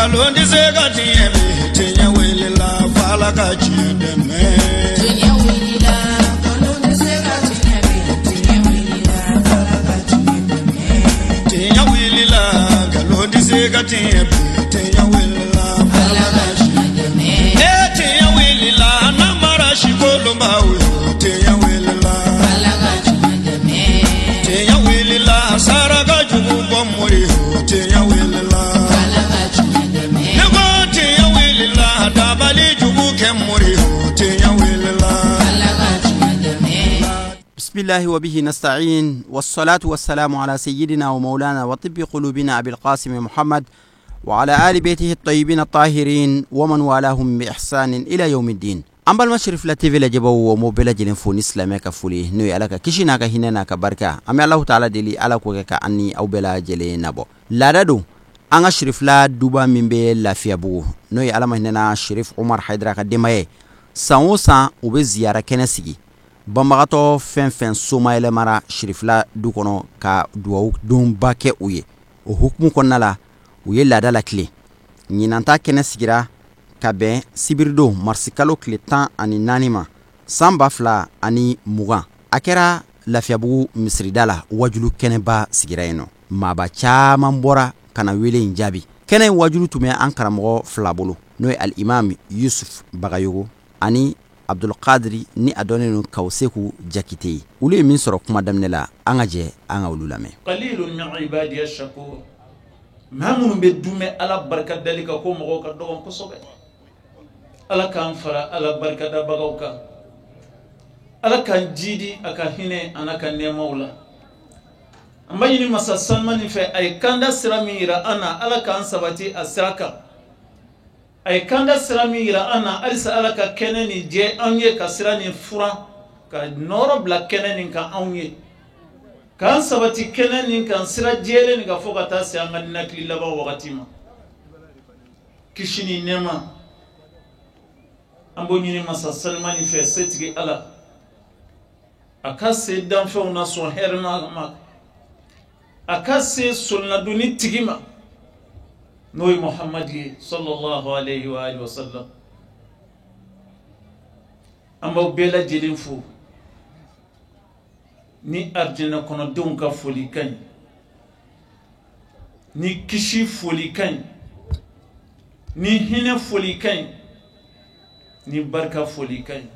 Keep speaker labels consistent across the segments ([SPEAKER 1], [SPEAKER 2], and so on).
[SPEAKER 1] Nkalon tɛ se ka tiɲɛ bi, tiɲɛ wulila f'Ala ka tiɲɛ dɛmɛ.
[SPEAKER 2] Tiɲɛ wulila, nkalon tɛ se ka tiɲɛ bi, tiɲɛ wulila f'Ala ka tiɲɛ dɛmɛ.
[SPEAKER 1] Tiɲɛ wulila, nkalon tɛ se ka tiɲɛ bi, tiɲɛ wulila f'Ala ka tiɲɛ
[SPEAKER 2] dɛmɛ.
[SPEAKER 1] E tiɲɛ wulila, namara si kolonbaw yo, tiɲɛ wulila.
[SPEAKER 2] F'Ala ka tiɲɛ dɛmɛ.
[SPEAKER 1] Tiɲɛ wulila, saraka jugu bɔ mori yo, tiɲɛ wulila.
[SPEAKER 2] F'Ala ka tiɲɛ dɛmɛ.
[SPEAKER 1] Ne ko tiɲɛ wulila, dabali jugu kɛ mori yo, tiɲɛ wulila.
[SPEAKER 2] F'Ala ka tiɲɛ dɛmɛ.
[SPEAKER 3] بسم الله وبه نستعين والصلاة والسلام على سيدنا ومولانا وطب قلوبنا أبي القاسم محمد وعلى آل بيته الطيبين الطاهرين ومن والاهم بإحسان إلى يوم الدين. An balima Sherifila TV lajɛbaw o m'o bɛɛ lajɛlen fo ni silamɛ ka foli n'o ye Ala ka kisi n'a ka hinɛ n'a ka barika. An bɛ Alahu taala deli Ala k'o kɛ ka an ni aw bɛɛ lajɛlen nabɔ. Laada don an ka Sherifila duba min bɛ Lafiyabugu n'o ye Ala ma hinɛna Sherif Umar Hayidara ka denbaya ye, san o san u bɛ ziyara kɛnɛ sigi banbagatɔ fɛn fɛn somayɛlɛmara Sherifila du kɔnɔ ka duwawu donba kɛ u ye. O hukumu kɔnɔna la u ye laada latilen. Ɲinan ta kɛnɛ sigira ka bɛn sibiridon marisikalo tile 14 ma san 2020. A kɛra Lafiyabugu misirida la, wajulu kɛnɛba sigira yen nɔ. Maaba caman bɔra ka na wele in jaabi. Kɛnɛ in wajulu tun bɛ an karamɔgɔ fila bolo, n'o ye alimami Yusuf Bagayogo ani Abdulkadiri ni a dɔnnen don Kawuseku Jakite ye. Olu ye min sɔrɔ kuma daminɛ la, an ka jɛ an ka olu lamɛn.
[SPEAKER 4] Qalilun min ibadiya shakur, maa minnu bɛ dumɛ Ala barika dali kan ko mɔgɔw ka dɔgɔn kosɛbɛ. Ala k'an fara Ala barikadabagaw kan, Ala k'an jidi a ka hinɛ a n'a ka nɛɛmaw la. An b'a ɲini masa sanumani fɛ, a ye kanda sira min yira an na, Ala k'an sabati a sira kan. A ye kanda sira min yira an na, halisa Ala ka kɛnɛ nin jɛ an ye, ka sira nin furan, ka nɔrɔ bila kɛnɛ nin kan anw ye, k'an sabati kɛnɛ nin kan, sira jɛlen nin kan, fo ka taa se an ka ninakili laban wagati ma. Kisi ni nɛɛma an b'o ɲini masa sanumani fɛ, setigi Ala, a ka se danfɛnw na sɔn hɛrɛma ma, a ka se solinadonni tigi ma, n'o ye Muhamadu ye sallallahu alayhi wa alihi wa sallam. An b'aw bɛɛ lajɛlen fo ni arijinɛ kɔnɔdenw ka folikan ye, ni kisi folikan ye, ni hinɛ folikan ye, ni barika folikan ye.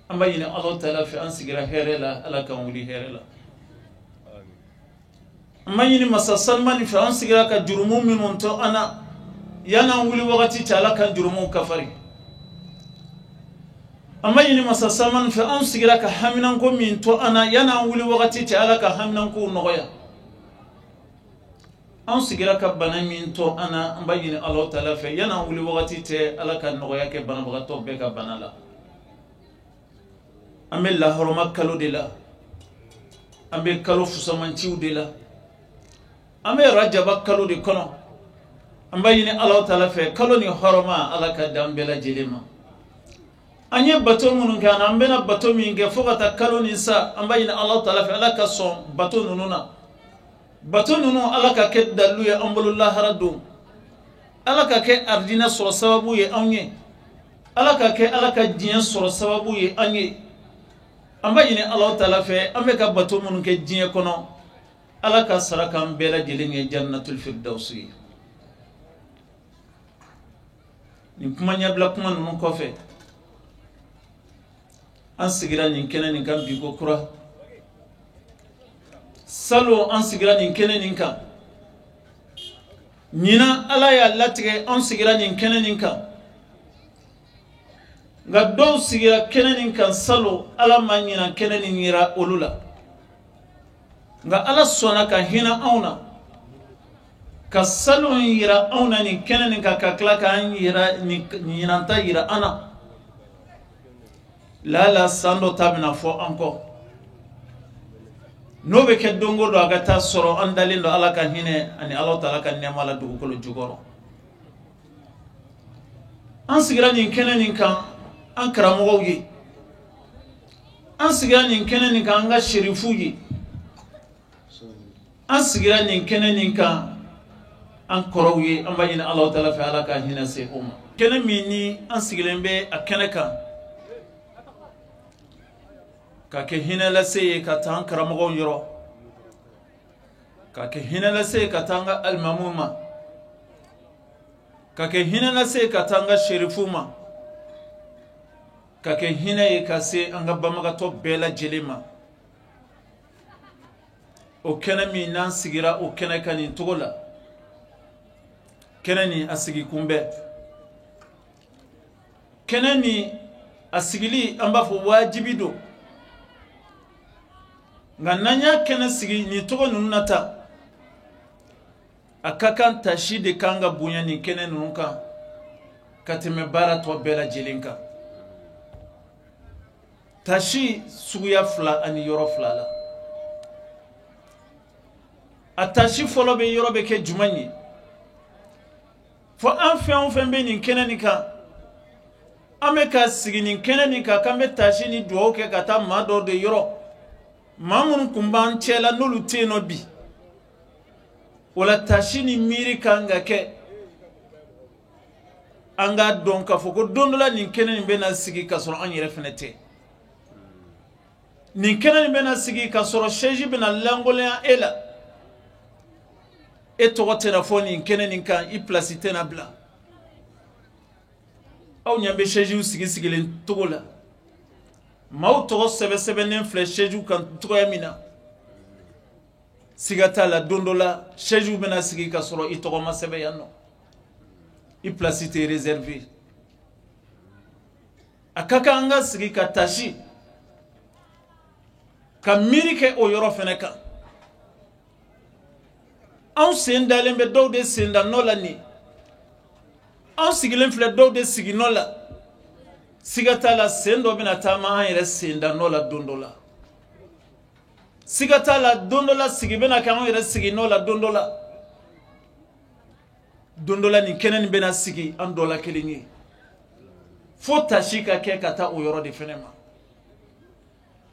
[SPEAKER 4] An b'a ɲini Alahu taala fɛ, an sigira hɛrɛ la, Ala k'an wuli hɛrɛ la. An b'a ɲini masa sanumani fɛ, an sigira ka jurumu minnu to an na yan'an wuli wagati cɛ, Ala k'an jurumuw kafari. An b'a ɲini masa sanumani fɛ, an sigira ka haminanko min to an na yan'an wuli wagati cɛ, Ala ka haminankow nɔgɔya. An sigira ka bana min to an na, an b'a ɲini Alahu taala fɛ yan'an wuli wagati cɛ, Ala ka nɔgɔya kɛ banabagatɔ bɛɛ ka bana la. An bɛ lahɔrɔma kalo de la, an bɛ kalo fusamanciw de la, an bɛ rajaba kalo de kɔnɔ. An b'a ɲini Alahu taala fɛ, kalo ni hɔrɔma Ala ka dan bɛɛ lajɛlen ma. An ye bato minnu kɛ, an bɛna bato min kɛ fo ka taa kalo ni sa, an b'a ɲini Alahu taala fɛ Ala ka sɔn bato ninnu na. Bato ninnu Ala ka kɛ dalilu ye an bolo lahara don, Ala ka kɛ arijinɛ sɔrɔ sababu ye anw ye, Ala ka kɛ Ala ka diɲɛ sɔrɔ sababu ye an ye. An b'a ɲini Alahu taala fɛ, an bɛ ka bato minnu kɛ diɲɛ kɔnɔ, Ala ka sara k'an bɛɛ lajɛlen ye jannatul firdausi ye. Nin kuma ɲɛbila kuma ninnu kɔfɛ, an sigira nin kɛnɛ nin kan bi ko kura. Salon an sigira nin kɛnɛ nin kan. Ɲinan Ala y'a latigɛ an sigira nin kɛnɛ nin kan. Nka dɔw sigira kɛnɛ nin kan salon, Ala ma ɲinan kɛnɛ nin yira olu la. Nka Ala sɔnna ka hinɛ anw na, ka salon yira anw na nin kɛnɛ nin kan, ka tila k'an yira nin ɲinan ta yira an na. Lala san dɔ ta bɛna fɔ an kɔ. N'o bɛ kɛ don o don, a ka taa sɔrɔ an dalen don Ala ka hinɛ ani Alahu taala ka nɛɛma la dugukolo jukɔrɔ. An sigira nin kɛnɛ nin kan an karamɔgɔw ye, an sigira nin kɛnɛ nin kan an ka serifuw ye, an sigira nin kɛnɛ nin kan An kɔrɔw ye, an b'a ɲini Alahu taala fɛ, Ala ka hinɛ se o ma. Kɛnɛ min ni an sigilen bɛ a kɛnɛ kan ka kɛ hinɛ lase ye ka taa an karamɔgɔw yɔrɔ, ka kɛ hinɛ lase ye ka taa an ka alimamuw ma, ka kɛ hinɛ lase ye ka taa an ka serifuw ma, ka kɛ hinɛ ye ka se an ka banbagatɔ bɛɛ lajɛlen ma. O kɛnɛ min n'an sigira o kɛnɛ kan nin cogo la, kɛnɛ nin a sigi kunbɛn, kɛnɛ nin a sigili an b'a fɔ wajibi don. Nka n'an y'a kɛnɛ sigi nin cogo ninnu na tan, a ka kan tasi de kan ka bonya nin kɛnɛ ninnu kan ka tɛmɛ baara tɔ bɛɛ lajɛlen kan. Tasi suguya fila ani yɔrɔ fila la. A tasi fɔlɔ bɛ yɔrɔ bɛ kɛ jumɛn ye? Fɔ an fɛn o fɛn bɛ nin kɛnɛ nin kan, an bɛ ka sigi nin kɛnɛ nin kan k'an bɛ tasi ni dugawu kɛ ka taa maa dɔw de yɔrɔ, maa minnu tun b'an cɛ la n'olu tɛ yen nɔ bi. O la tasi ni miiri kan ka kɛ, an k'a dɔn k'a fɔ ko don dɔ la nin kɛnɛ nin bɛna sigi k'a sɔrɔ an yɛrɛ fɛnɛ tɛ. Nin kɛnɛ nin bɛna sigi k'a sɔrɔ chaise bɛna lankolonya e la, e tɔgɔ tɛna fɔ nin kɛnɛ nin kan, i place tɛna bila. Aw ɲɛ bɛ chaisew sigi sigilen cogo la, maaw tɔgɔ sɛbɛn sɛbɛnnen filɛ chaisew kan cogoya min na, siga t'a la don dɔ la chaisew bɛna sigi k'a sɔrɔ i tɔgɔ ma sɛbɛn yan nɔ, i place tɛ réservé. A ka kan an ka sigi ka tasi ka miiri kɛ o yɔrɔ fɛnɛ kan. Anw sen dalen bɛ dɔw de senda nɔ la nin, anw sigilen filɛ dɔw de sigi nɔ la. Siga t'a la sen dɔ bɛna taama an yɛrɛ senda nɔ la don dɔ la. Siga t'a la don dɔ la sigi bɛna kɛ anw yɛrɛ sigi nɔ la don dɔ la. Don dɔ la nin kɛnɛ nin bɛna sigi an dɔ la kelen ye. Fo tasi ka kɛ ka taa o yɔrɔ de fɛnɛ ma.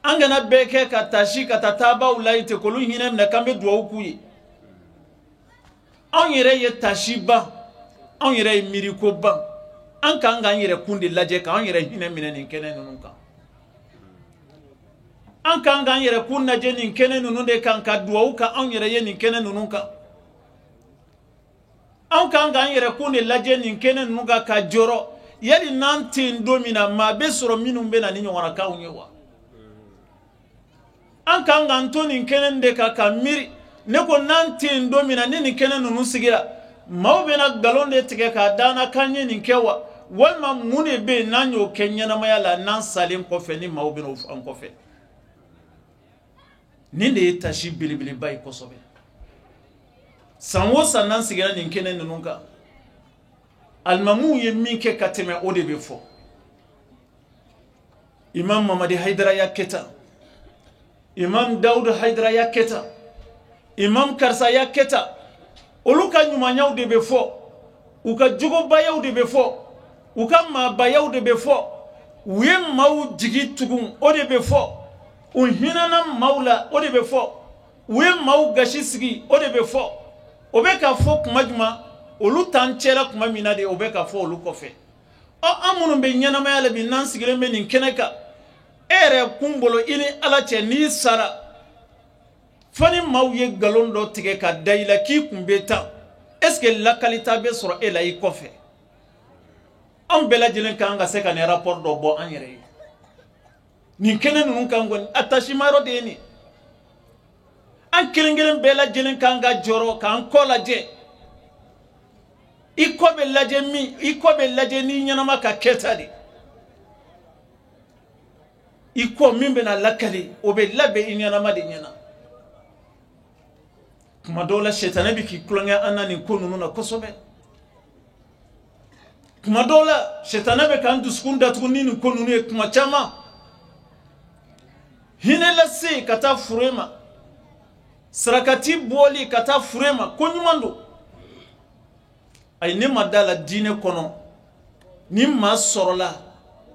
[SPEAKER 4] An kana bɛɛ kɛ ka tasi ka taa taabaw la yen ten k'olu hinɛ minɛ k'an bɛ dugawu k'u ye. Anw yɛrɛ ye tasi ban, anw yɛrɛ ye miiriko ban. An k'an k'an yɛrɛ kun de lajɛ k'an yɛrɛ hinɛ minɛ nin kɛnɛ ninnu kan. An k'an k'an yɛrɛ kun lajɛ nin kɛnɛ ninnu de kan ka dugawu ka anw yɛrɛ ye nin kɛnɛ ninnu kan. Anw k'an k'an yɛrɛ kun de lajɛ nin kɛnɛ ninnu kan ka jɔrɔ. Yali n'an tɛ yen don min na, maa bɛ sɔrɔ minnu bɛ na ni ɲɔgɔnnakanw ye wa? An k'an k'an to nin kɛnɛ de kan ka miiri. Ne ko n'an tɛ yen don min na, ni nin kɛnɛ ninnu sigira, maaw bɛna nkalon de tigɛ k'a da an na k'an ye nin kɛ wa? Walima mun de bɛ yen n'an y'o kɛ ɲɛnamaya la n'an salen kɔfɛ ni maaw bɛna o fɔ an kɔfɛ? Nin de ye tasi belebeleba ye kosɛbɛ. San o san n'an sigira nin kɛnɛ ninnu kan, alimamuw ye min kɛ ka tɛmɛ o de bɛ fɔ. Imam Mamadi Hayidara y'a kɛ tan, Imam Dawudu Hayidara y'a kɛ tan, Imam karisa y'a kɛ tan. Olu ka ɲumanyaw de bɛ fɔ, u ka jogobayaw de bɛ fɔ, u ka maabayaw de bɛ fɔ, u ye maaw jigi tugun o de bɛ fɔ, u hinɛna maaw la o de bɛ fɔ, u ye maaw gasi sigi o de bɛ fɔ. O bɛ ka fɔ kuma jumɛn? Olu t'an cɛla kuma min na de, o bɛ ka fɔ olu kɔfɛ. Ɔ, an minnu bɛ ɲɛnamaya la bi n'an sigilen bɛ nin kɛnɛ kan, e yɛrɛ kun bolo i ni Ala cɛ, n'i sara fo ni maaw ye nkalon dɔ tigɛ ka da i la k'i kun bɛ tan, est ce que lakalita bɛ sɔrɔ e la i kɔfɛ? Anw bɛɛ lajɛlen kan ka se ka nin rapport dɔ bɔ an yɛrɛ ye nin kɛnɛ ninnu kan kɔni, a tasimayɔrɔ de ye nin. An kelen kelen bɛɛ lajɛlen kan ka jɔrɔ k'an kɔ lajɛ. I kɔ bɛ lajɛ min, i kɔ bɛ lajɛ n'i ɲɛnama ka kɛta de. I kɔ min bɛna lakali, o bɛ labɛn i ɲɛnama de ɲɛna. Kuma dɔw la sɛtanɛ bɛ k'i tulonkɛ an na nin ko ninnu na kosɛbɛ. Kuma dɔw la sɛtanɛ bɛ k'an dusukun datugu ni nin ko ninnu ye kuma caman. Hinɛ lase ka taa fure ma, sarakati bɔli ka taa fure ma, ko ɲuman don. Ayi, ne ma da la diinɛ kɔnɔ ni maa sɔrɔla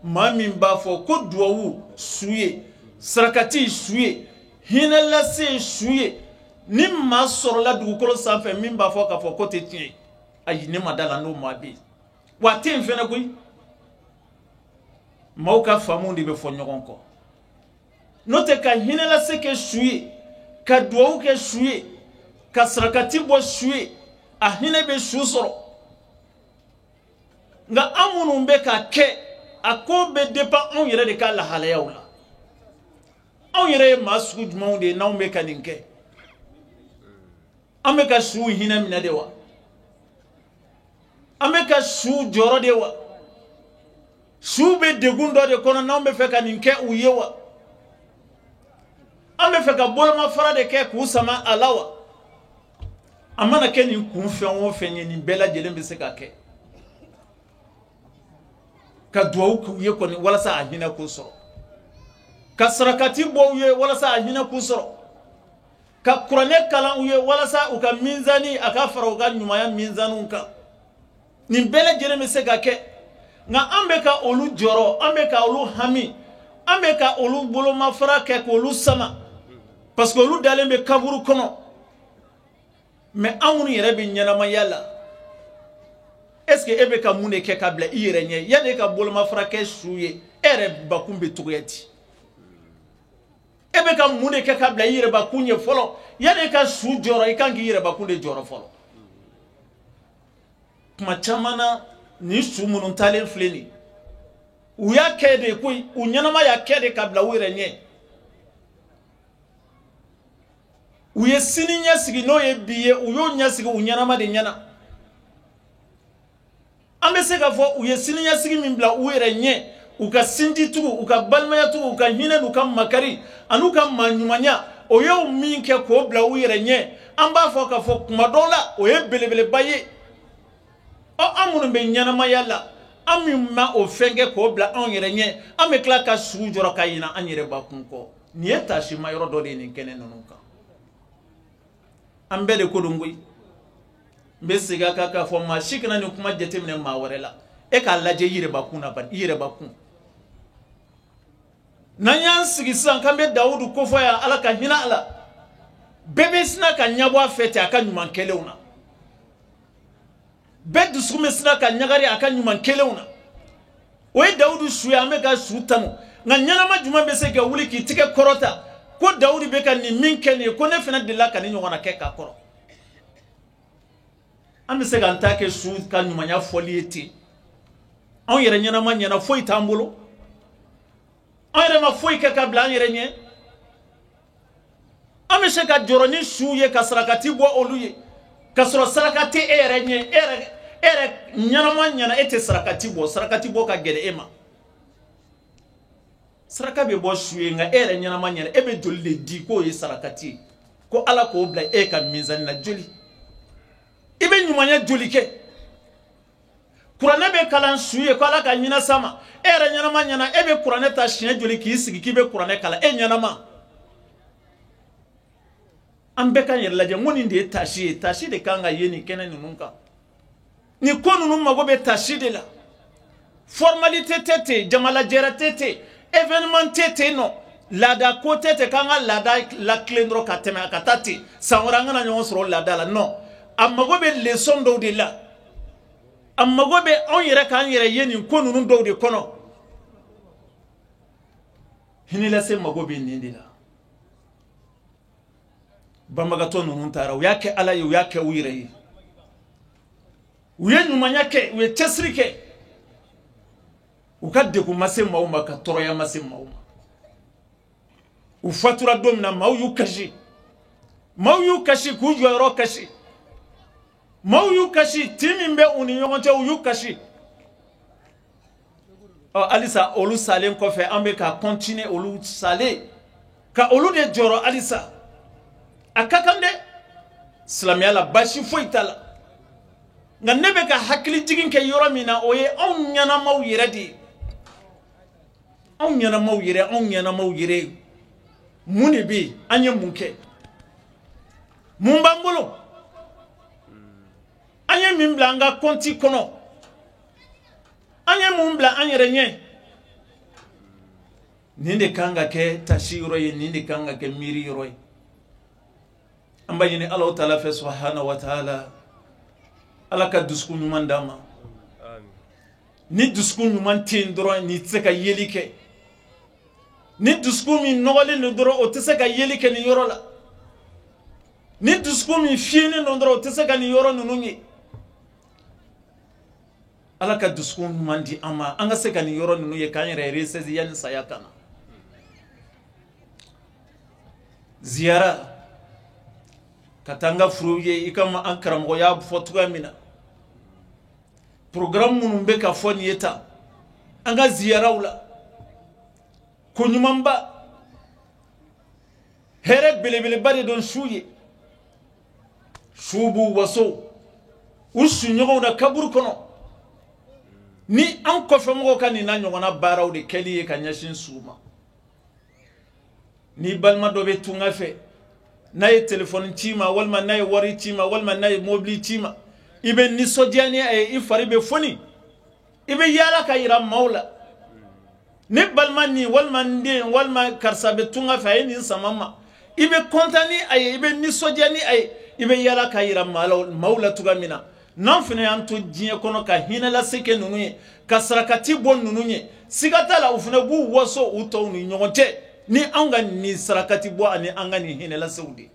[SPEAKER 4] maa min b'a fɔ ko duwawu su ye, sarakati su ye, hinɛ lase su ye, Ni maa sɔrɔla dugukolo sanfɛ min b'a fɔ k'a fɔ ko tɛ tiɲɛ ye, ayi, ne ma da la n'o maa bɛ yen. Wa a tɛ yen fɛnɛ koyi. Maaw ka faamuw de bɛ fɔ ɲɔgɔn kɔ. N'o tɛ ka hinɛlase kɛ su ye, ka duwawu kɛ su ye, ka sarakati bɔ su ye, a hinɛ bɛ su sɔrɔ. Nka an minnu bɛ k'a kɛ, a ko bɛ dépend anw yɛrɛ de ka lahalayaw la. Anw yɛrɛ ye maa sugu jumɛnw de ye n'anw bɛ ka nin kɛ? An bɛ ka suw hinɛ minɛ de wa? An bɛ ka suw jɔrɔ de wa? Suw bɛ degun dɔ de kɔnɔ n'anw bɛ fɛ ka nin kɛ u ye wa? An bɛ fɛ ka bolomafara de kɛ k'u sama a la wa? A mana kɛ nin kun fɛn o fɛn ye, nin bɛɛ lajɛlen bɛ se ka kɛ ka duwawu k'u ye kɔni walasa a hinɛ k'u sɔrɔ, ka sarakati bɔ u ye walasa a hinɛ k'u sɔrɔ, ka kuranɛ kalan u ye walasa u ka minzani a ka fara u ka ɲumanya minzaniw kan. Nin bɛɛ lajɛlen bɛ se ka kɛ. Nka an bɛ ka olu jɔrɔ, an bɛ ka olu hami, an bɛ ka olu bolomafara kɛ k'olu sama, parce que olu dalen bɛ kaburu kɔnɔ. Mais an minnu yɛrɛ bɛ ɲɛnamaya la, est ce que e bɛ ka mun de kɛ ka bila i yɛrɛ ɲɛ yanni e ka bolomafara kɛ su ye? E yɛrɛ bakun bɛ cogoya di? E bɛ ka mun de kɛ ka bila i yɛrɛ bakun ɲɛ fɔlɔ yanni e ka su jɔrɔ? I kan k'i yɛrɛ bakun de jɔrɔ fɔlɔ. Tuma caman na, nin su minnu taalen filɛ nin, u y'a kɛ de koyi, u ɲɛnama y'a kɛ de ka bila u yɛrɛ ɲɛ. U ye sini ɲɛsigi n'o ye bi ye, u y'o ɲɛsigi u ɲɛnama de ɲɛna. An bɛ se k'a fɔ u ye sini ɲɛsigi min bila u yɛrɛ ɲɛ, u ka sinjitugu, u ka balimayatugu, u ka hinɛ n'u ka makari an'u ka maaɲumanya, o y'o min kɛ k'o bila u yɛrɛ ɲɛ. An b'a fɔ k'a fɔ kuma dɔw la o ye belebeleba ye. Ɔ, an minnu bɛ ɲɛnamaya la, an min ma o fɛn kɛ k'o bila anw yɛrɛ ɲɛ, an bɛ tila ka su jɔrɔ ka ɲinɛ an yɛrɛ bakun kɔ. Nin ye taasima yɔrɔ dɔ de ye nin kɛnɛ ninnu kan. An bɛɛ de ko don koyi. N bɛ segin a kan k'a fɔ maa si kana nin kuma jateminɛ maa wɛrɛ la. E k'a lajɛ i yɛrɛ bakun na bani, i yɛrɛ bakun. N'an y'an sigi sisan k'an bɛ Dawudu kofɔ yan, Ala ka hinɛ a la, bɛɛ bɛ sina ka ɲɛbɔ a fɛ ten a ka ɲuman kɛlenw na. Bɛɛ dusukun bɛ sina ka ɲagari a ka ɲuman kɛlenw na. O ye Dawudu su ye, an bɛ ka su tanu. Nka ɲɛnama jumɛn bɛ se ka wuli k'i tigɛ kɔrɔta ko Dawudu bɛ ka nin min kɛ nin ye, ko ne fana delila ka nin ɲɔgɔnna kɛ k'a kɔrɔ? An bɛ se k'an ta kɛ su ka ɲumanya fɔli ye ten. Anw yɛrɛ ɲɛnama ɲɛna foyi t'an bolo. An yɛrɛ ma foyi kɛ ka bila an yɛrɛ ɲɛ. An bɛ se ka jɔrɔ ni su ye ka sarakati bɔ olu ye, ka sɔrɔ saraka tɛ e yɛrɛ ɲɛ. E yɛrɛ ɲɛnama ɲɛna, e tɛ sarakati bɔ. Sarakati bɔ ka gɛlɛn e ma. Saraka bɛ bɔ su ye, nka e yɛrɛ ɲɛnama ɲɛna, e bɛ joli de di k'o ye sarakati ye, ko Ala k'o bila e ka minzani na? Joli i bɛ ɲumanya joli kɛ? Kuranɛ bɛ kalan su ye ko Ala ka ɲinɛ sa ma. E yɛrɛ ɲɛnama ɲɛna, e bɛ kuranɛ ta siɲɛ joli k'i sigi k'i bɛ kuranɛ kalan? E ɲɛnama. An bɛɛ k'an yɛrɛ lajɛ. N ko nin de ye tasi ye. Tasi de kan ka ye nin kɛnɛ ninnu kan. Nin ko ninnu mago bɛ tasi de la. Formalité tɛ ten, jamalajɛrɛ tɛ ten, événement tɛ ten nɔ, laada ko tɛ ten k'an ka laada latilen dɔrɔn ka tɛmɛ a ka taa ten, san wɛrɛ an kana ɲɔgɔn sɔrɔ laada la. Non, a mago bɛ leçon dɔw de la. A mago bɛ anw yɛrɛ k'an yɛrɛ ye nin ko ninnu dɔw de kɔnɔ. Hinɛlase mago bɛ nin de la. Banbagatɔ ninnu taara, u y'a kɛ Ala ye, u y'a kɛ u yɛrɛ ye, u ye ɲumanya kɛ, u ye cɛsiri kɛ, u ka degun ma se maaw ma, ka tɔɔrɔya ma se maaw ma. U fatura don min na, maaw y'u kasi, maaw y'u kasi k'u jɔyɔrɔ kasi, maaw y'u kasi tin min bɛ u ni ɲɔgɔn cɛ, u y'u kasi. Ɔ, halisa olu salen kɔfɛ, an bɛ ka continuer olu salen ka olu de jɔrɔ halisa. A ka kan dɛ, silamɛya la baasi foyi t'a la. Nka ne bɛ ka hakili jigin kɛ yɔrɔ min na, o ye anw ɲɛnamaw yɛrɛ de ye. Anw ɲɛnamaw yɛrɛ, anw ɲɛnamaw yɛrɛ, mun de bɛ yen? An ye mun kɛ? Mun b'an bolo? An ye min bila an ka kɔnti kɔnɔ? An ye mun bila an yɛrɛ ɲɛ? Nin de kan ka kɛ tasi yɔrɔ ye, nin de kan ka kɛ miiri yɔrɔ ye. An b'a ɲini Alahu taala fɛ subahana wa taala, Ala ka dusukun ɲuman d'an ma. Ni dusukun ɲuman tɛ yen dɔrɔn, nin tɛ se ka yeli kɛ. Ni dusukun min nɔgɔlen don dɔrɔn, o tɛ se ka yeli kɛ nin yɔrɔ la. Ni dusukun min fiyɛlen don dɔrɔn, o tɛ se ka nin yɔrɔ ninnu ye. Ala ka dusukun ɲuman di an ma, an ka se ka nin yɔrɔ ninnu ye k'an yɛrɛ ressaisi yanni saya ka na. Ziyara ka taa an ka furuw ye, i ka an karamɔgɔ y'a fɔ cogoya min na, programme minnu bɛ ka fɔ nin ye tan, an ka ziyaraw la, ko ɲumanba, hɛrɛ belebeleba de don su ye. Su b'u waso u suɲɔgɔnw na kaburu kɔnɔ. Ni an kɔfɛmɔgɔw ka nin n'a ɲɔgɔnna baaraw de kɛli ye ka ɲɛsin su ma. Ni balima dɔ bɛ tunga fɛ, n'a ye telefɔni ci ma, walima n'a ye wari ci ma, walima n'a ye mobili ci ma, i bɛ nisɔndiya ni a ye, i fari bɛ foni, i bɛ yaala ka yira maaw la. Ne balima nin, walima n den, walima karisa bɛ tunga fɛ, a ye nin sama ma, i bɛ kɔntan ni a ye, i bɛ nisɔndiya ni a ye, i bɛ yaala ka yira maaw la cogoya min na. N'an fana y'an to diɲɛ kɔnɔ ka hinɛ lase kɛ ninnu ye, ka sarakati bɔ ninnu ye, siga t'a la u fana b'u waso u tɔw ni ɲɔgɔn cɛ ni anw ka nin sarakati bɔ ani an ka nin hinɛ lasew de.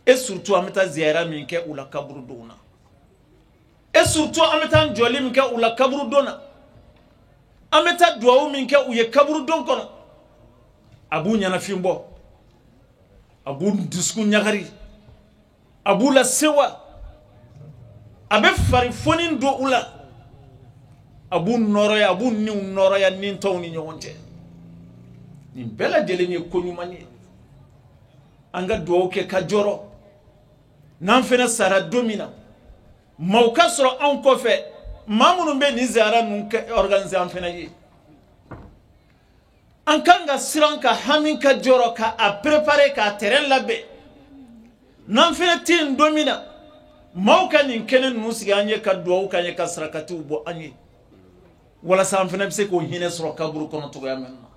[SPEAKER 4] Et surtout an bɛ taa ziyara min kɛ u la kaburudenw na, et surtout an bɛ taa jɔli min kɛ u la kaburudon na, an bɛ taa duwawu min kɛ u ye kaburudon kɔnɔ, a b'u ɲɛnafin bɔ, a b'u dusukun ɲagari, a b'u lasewa, a bɛ farifoni don u la, a b'u nɔrɔya, a b'u niw nɔrɔya ni tɔw ni ɲɔgɔn cɛ. Nin bɛɛ lajɛlen ye ko ɲuman ye. An ka duwawu kɛ ka jɔrɔ n'an fana sara don min na, maaw ka sɔrɔ anw kɔfɛ, maa minnu bɛ nin ziyara ninnu kɛ organiser an fana ye. An kan ka siran, ka hami, ka jɔrɔ, ka a préparer, k'a terrain labɛn. N'an fana tɛ yen don min na, maaw ka nin kɛnɛ ninnu sigi an ye, ka duwawu k'an ye, ka sarakatiw bɔ an ye, walasa an fana bɛ se k'o hinɛ sɔrɔ kaburu kɔnɔ cogoya min na.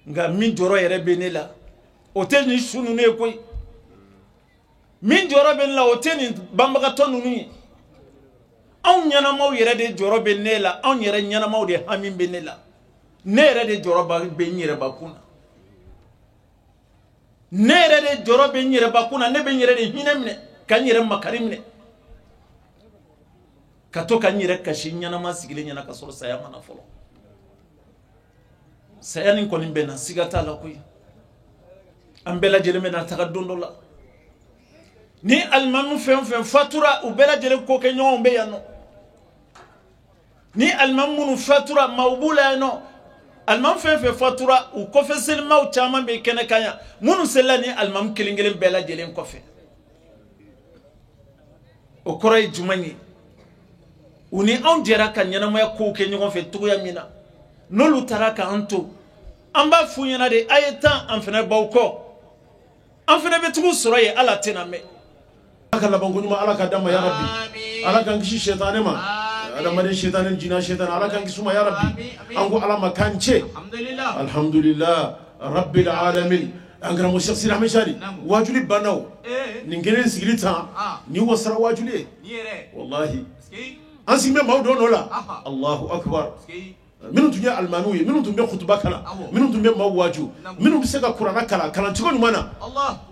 [SPEAKER 4] Nka min jɔrɔ yɛrɛ bɛ ne la, o tɛ nin su ninnu ye koyi. Min jɔrɔ bɛ ne la, o tɛ nin banbagatɔ ninnu ye. Anw ɲɛnamaw yɛrɛ de jɔrɔ bɛ ne la, anw yɛrɛ ɲɛnamaw de hami bɛ ne la. Ne yɛrɛ de jɔrɔ bɛ n yɛrɛbakun na. Ne yɛrɛ de jɔrɔ bɛ n yɛrɛbakun na. Ne bɛ n yɛrɛ de hinɛ minɛ, ka n yɛrɛ makari minɛ, ka to ka n yɛrɛ kasi ɲɛnama sigilen ɲɛna ka sɔrɔ saya ma na fɔlɔ. Saya nin kɔni bɛ na, siga t'a la koyi. An bɛɛ lajɛlen bɛ na taga don dɔ la. Ni alimami fɛn fɛn fatura, u bɛɛ lajɛlen ko kɛ ɲɔgɔnw bɛ yan nɔ. Ni alimami minnu fatura, maaw b'u la yan nɔ. Alimami fɛn fɛn fatura, u kɔfɛ selimaw caman bɛ kɛnɛ kan yan, minnu selila ni alimami kelen kelen bɛɛ lajɛlen kɔfɛ. O kɔrɔ ye jumɛn ye? U ni anw jɛra ka ɲɛnamaya kow kɛ ɲɔgɔn fɛ cogoya min na, n'olu taara k'an to, an b'a f'u ɲɛna de, a ye taa, an fana b'aw kɔ, an fana bɛ tugu sɔrɔ yen, Ala tɛna mɛn.
[SPEAKER 5] Ala ka labanko ɲuman Ala ka d'an ma ya Rabbi. Ala k'an kisi sɛtanɛ ma, adamaden sɛtanɛ, jinɛ sɛtanɛ, Ala k'an kisi u ma ya Rabbi. An ko Ala ma k'an cɛ, alhamdulillah rabbil alamin. An karamɔgɔ Cheikh Sidi Ahmed Sali, wajuli banna o, nin kelen sigili tan, nin wasara wajuli ye, wallahi. An sigi bɛ maaw dɔn dɔ la, Allahu akbar. Minnu tun ye alimamiw ye, minnu tun bɛ kutuba kalan, minnu tun bɛ maaw waaju, minnu bɛ se ka kuranna kalan kalancogo ɲuman na.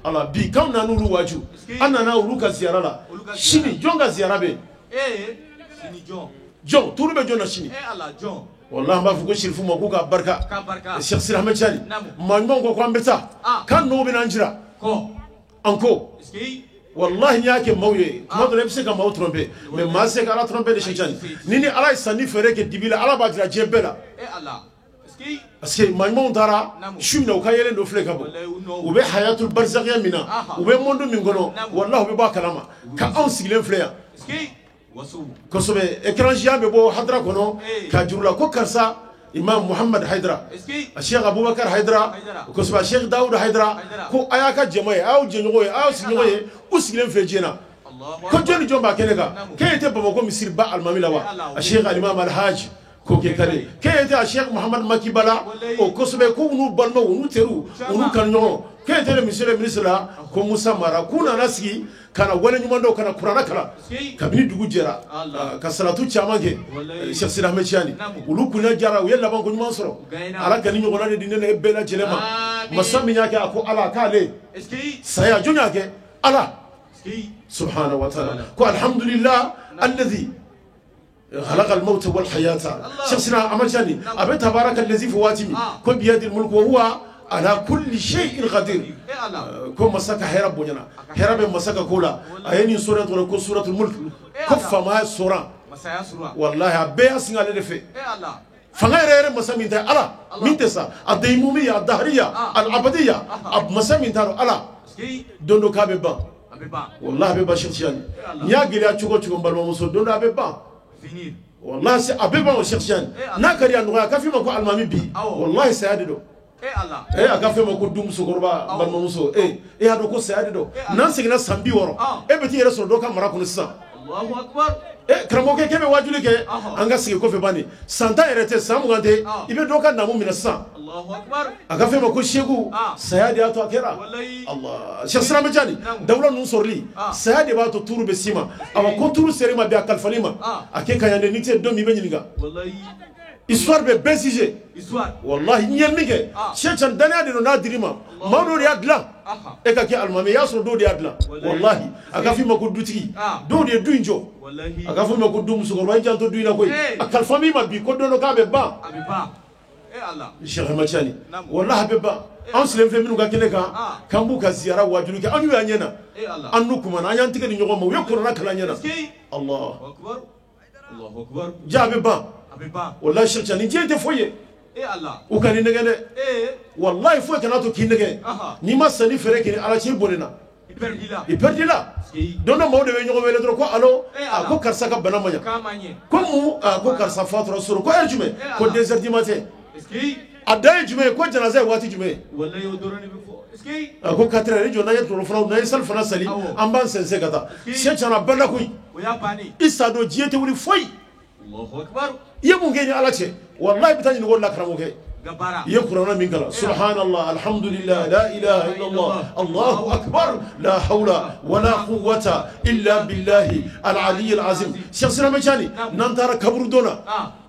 [SPEAKER 5] Ala bi k'anw nana olu waaju, an nana olu ka ziyara la. Sini jɔn ka ziyara bɛ yen? Jɔn turu bɛ jɔn na sini? Walahi an b'a fɔ ko sirifu ma k'u ka barika Cheikh Sidi Ahmed Sali. Maa ɲumanw ko k'an bɛ taa, k'an n'o bɛna an jira an ko. Wallahi n'i y'a kɛ maaw ye, tuma dɔ la i bɛ se ka maaw tromper, mais maa tɛ se ka Ala tromper de. Cheikh Sali, ni Ala ye sanni feere kɛ dibi la, Ala b'a jira diɲɛ bɛɛ la. Parce que maa ɲumanw taara su min na, u ka yelen dɔ filɛ ka bɔ, u bɛ hayatul barzakiya min na, u bɛ monde min kɔnɔ, wallahi u bɛ bɔ a kalama. Ka anw sigilen filɛ yan kosɛbɛ, écran géant bɛ bɔ hadara kɔnɔ k'a juru la ko karisa Imam Muhammad Haidara, Cheikh Abubakar Haidara, kosɛbɛ, Cheikh Daoud Haidara, ko a y'a ka jama ye, a y'aw jɛɲɔgɔn ye, a y'aw sigiɲɔgɔn ye, u sigilen filɛ diɲɛ na. Ko jɔn ni jɔn b'a kɛnɛ kan? K'e tɛ Bamakɔ misiriba alimami la wa? Cheikh Alimam Alhaji Ko kɛ kale k'e tɛ a Cheikh Muhamad Makibala o kosɛbɛ ko n'u balimaw u n'u teriw u n'u kanuɲɔgɔnw k'e tɛ monsieur le ministre la ko Musa Mara k'u nana sigi ka na waleɲuman dɔn ka na kuranɛ kalan kabini dugu jɛra ka salatu caman kɛ Cheikh Sidi Ahmed Tidiane olu kunna jara u ye labanko ɲuman sɔrɔ Ala ka ni ɲɔgɔnna de di ne ni e bɛɛ lajɛlen ma masa min y'a kɛ a ko Ala k'ale saya jɔn y'a kɛ Ala subhanahu wa ta'ala ko alhamdulillah alladhi خلق الموت والحياة Cheikh Sidi Ahmed Tidiane a bɛ tabaraka allazi fɔ waati min ko biyadil mulk wa huwa ala kulli shay'in qadir ko masa ka hɛrɛ bonyana hɛrɛ bɛ masa ka ko la a ye nin sura tɔgɔ ko suratul mulk ko faamaya sura wallahi a bɛɛ y'a singa ale de fɛ fanga yɛrɛ yɛrɛ masa min tɛ Ala min tɛ sa a daymumiya a dahriya al abadiya a masa min t'a dɔn Ala don dɔ k'a bɛ ban wallahi a bɛ ban Cheikh Tidiane n'i y'a gɛlɛya cogo o cogo n balimamuso don dɔ a bɛ ban wallahi a bɛ ban o Cheikh Tidiane n'a ka di a nɔgɔya a ka f'i ma ko alimami bi wallahi saya de don a ka f'i ma ko du musokɔrɔba balimamuso e y'a dɔn ko saya de don n'an seginna san 60 e bɛ t'i yɛrɛ sɔrɔ dɔ ka mara kɔnɔ sisan karamɔgɔkɛ k'e bɛ wajuli kɛ an ka sigi kɔfɛ bani san 10 yɛrɛ tɛ san 20 tɛ i bɛ dɔ ka naamu minɛ sisan a ka f'i ma ko seku saya de y'a to a kɛra Allah Cheikh Sidi Ahmed Tidiane dawula ninnu sɔrɔli saya de b'a to tuuru bɛ s'i ma awa ko tuuru ser'i ma bi a kalifal'i ma a kɛ ka ɲa dɛ n'i tɛ don min i bɛ ɲininka histoire bɛ bɛɛ jugé wallahi n ye min kɛ Cheikh Tidiane danaya de don n'a dir'i ma maa dɔw de y'a dilan e ka kɛ alimami i y'a sɔrɔ dɔw de y'a dilan wallahi a ka f'i ma ko dutigi dɔw de ye du in jɔ a ka f'i ma ko du musokɔrɔba i janto du in na koyi a kalifa min ma bi ko don dɔ k'a bɛ ban Cheikh Ahmed Tidiane wallahi a bɛ ban an sigilen filɛ minnu ka kɛnɛ kan k'an b'u ka ziyara wajulu kɛ an y'u y'an ɲɛ na an n'u kumana an y'an tigɛ di ɲɔgɔn ma u ye kuranɛ kalan an ɲɛ na Allah ja a bɛ ban wallahi Cheikh Tidiane diɲɛ tɛ foyi ye u ka n'i nɛgɛ dɛ wallahi foyi kana to k'i nɛgɛ n'i ma sanni feere kɛ ni Ala cɛ i bɔnɛna i perdila don dɔ maaw de bɛ ɲɔgɔn wele dɔrɔn ko allo a ko karisa ka bana ma ɲa ko mun a ko karisa fatura sɔrɔ ko heure jumɛn ko 2 heures du matin a dan ye jumɛn ye ko janaza ye waati jumɛn ye a ko 4 heures i jɔ n'an ye tulofanaw n'an ye salifana sali an b'an sɛnsɛn ka taa Cheikh Tidiane a banna koyi i sa don diɲɛ tɛ wuli foyi i ye mun kɛ ni Ala cɛ wallahi i bɛ taa ɲininka o de la karamɔgɔkɛ i ye kuranɛ min kalan subhanallah alhamdulillah la ilaha illallah allahu akbar la hawla wala quwwata illa billahi al-ali al-azim Cheikh Sidi Ahmed Tidiane n'an taara kaburu don na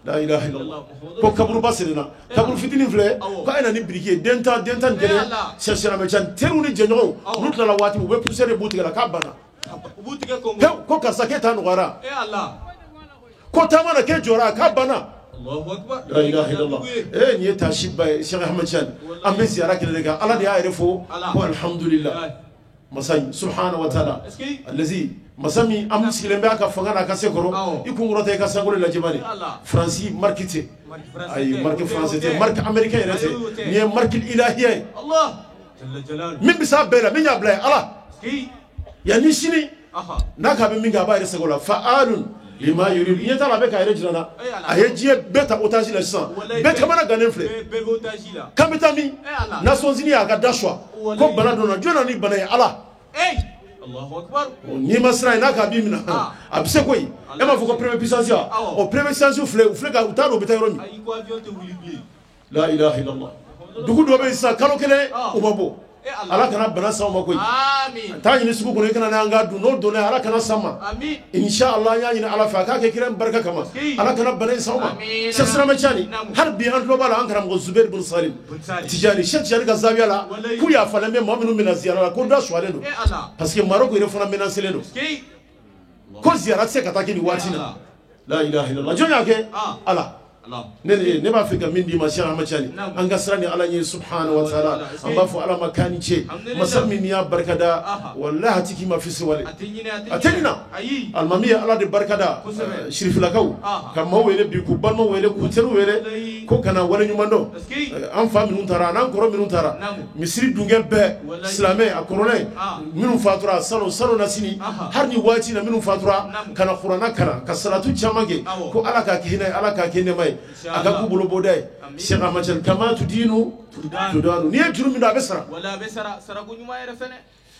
[SPEAKER 5] la ilaha illallah ko kaburuba senna kaburu fitinin filɛ ko a ye na ni biriki ye den tan ni kelen Cheikh Sidi Ahmed Tidiane teriw ni jɛɲɔgɔnw n'u tilala waati min u bɛ poussière de b'u tigɛ la k'a banna ko karisa k'e ta nɔgɔyara ko taama na k'e jɔra k'a banna la ilaha illallah nin ye taasi ba ye Cheikh Ahmed Tidiane an bɛ ziyara kɛnɛ de kan Ala de y'a yɛrɛ fo ko alhamdulillah masa in subhanahu wa ta'ala allazi masa min an sigilen bɛ a ka fanga n'a ka se kɔrɔ i kun kɔrɔta i ka sankolo lajɛ bani Faransi marque tɛ ayi marque français tɛ marque américain yɛrɛ tɛ nin ye marque ilahiya ye min bɛ s'a bɛɛ la min y'a bila ye Ala yanni sini n'a k'a bɛ min kɛ a b'a yɛrɛ sago la fa'alun lima yurid ɲɛ t'a la a bɛ k'a yɛrɛ jira n na a ye diɲɛ bɛɛ ta otage la sisan bɛɛ kamana gannen filɛ k'an bɛ taa min Nations Unies y'a ka da suwa ko bana donna jɔn na ni bana ye Ala n'i ma siran ye n'a k'a b'i minɛ a bɛ se koyi e m'a fɔ ko première puissance wa o première puissance filɛ u filɛ ka u t'a dɔn u bɛ taa yɔrɔ min la ilaha illallah dugu dɔ bɛ yen sisan kalo kelen u ma bɔ Ala kana bana s'anw ma koyi taa ɲini sugu kɔnɔ i kana n'an ka dun n'o donna Ala kana s'an ma inshallah an y'a ɲini Ala fɛ a k'a kɛ kira barika kama Ala kana bana in s'anw ma Cheikh Sidi Ahmed Tidiane hali bi an tulo b'a la an karamɔgɔ Zubɛri bun Salim Tijani Cheikh Tijani ka zawiya la k'u yafalen bɛ maa minnu bɛna ziyara la ko da suwalen don parce que Maroc yɛrɛ fana menacelen don ko ziyara tɛ se ka taa kɛ nin waati in na la ilaha illallah jɔn y'a kɛ Ala ne b'a fɛ ka min d'i ma Cheikh Ahmed Tidiane an ka siran ni Ala ɲɛ subhanahu wa ta'ala an b'a fɔ Ala ma k'a ni ce masa min y'a barikada wallahi a ti k'i ma fisiwale a tɛ ɲina alimami ye Ala de barikada sirifilakaw ka maaw wele bi k'u balimaw wele k'u teriw wele ko kana waleɲuman dɔn an fa minnu taara an'an kɔrɔ minnu taara misiri dungɛ bɛɛ silamɛ a kɔrɔlen minnu fatura salon salon na sini hali ni waati na minnu fatura ka na kuranna kalan ka salatu caman kɛ ko Ala k'a kɛ hinɛ ye Ala k'a kɛ nɛɛma ye a ka k'u bolo bɔda ye Cheikh Ahmed Tidiane kama tudinu tudanu n'i ye juru min don a bɛ sara.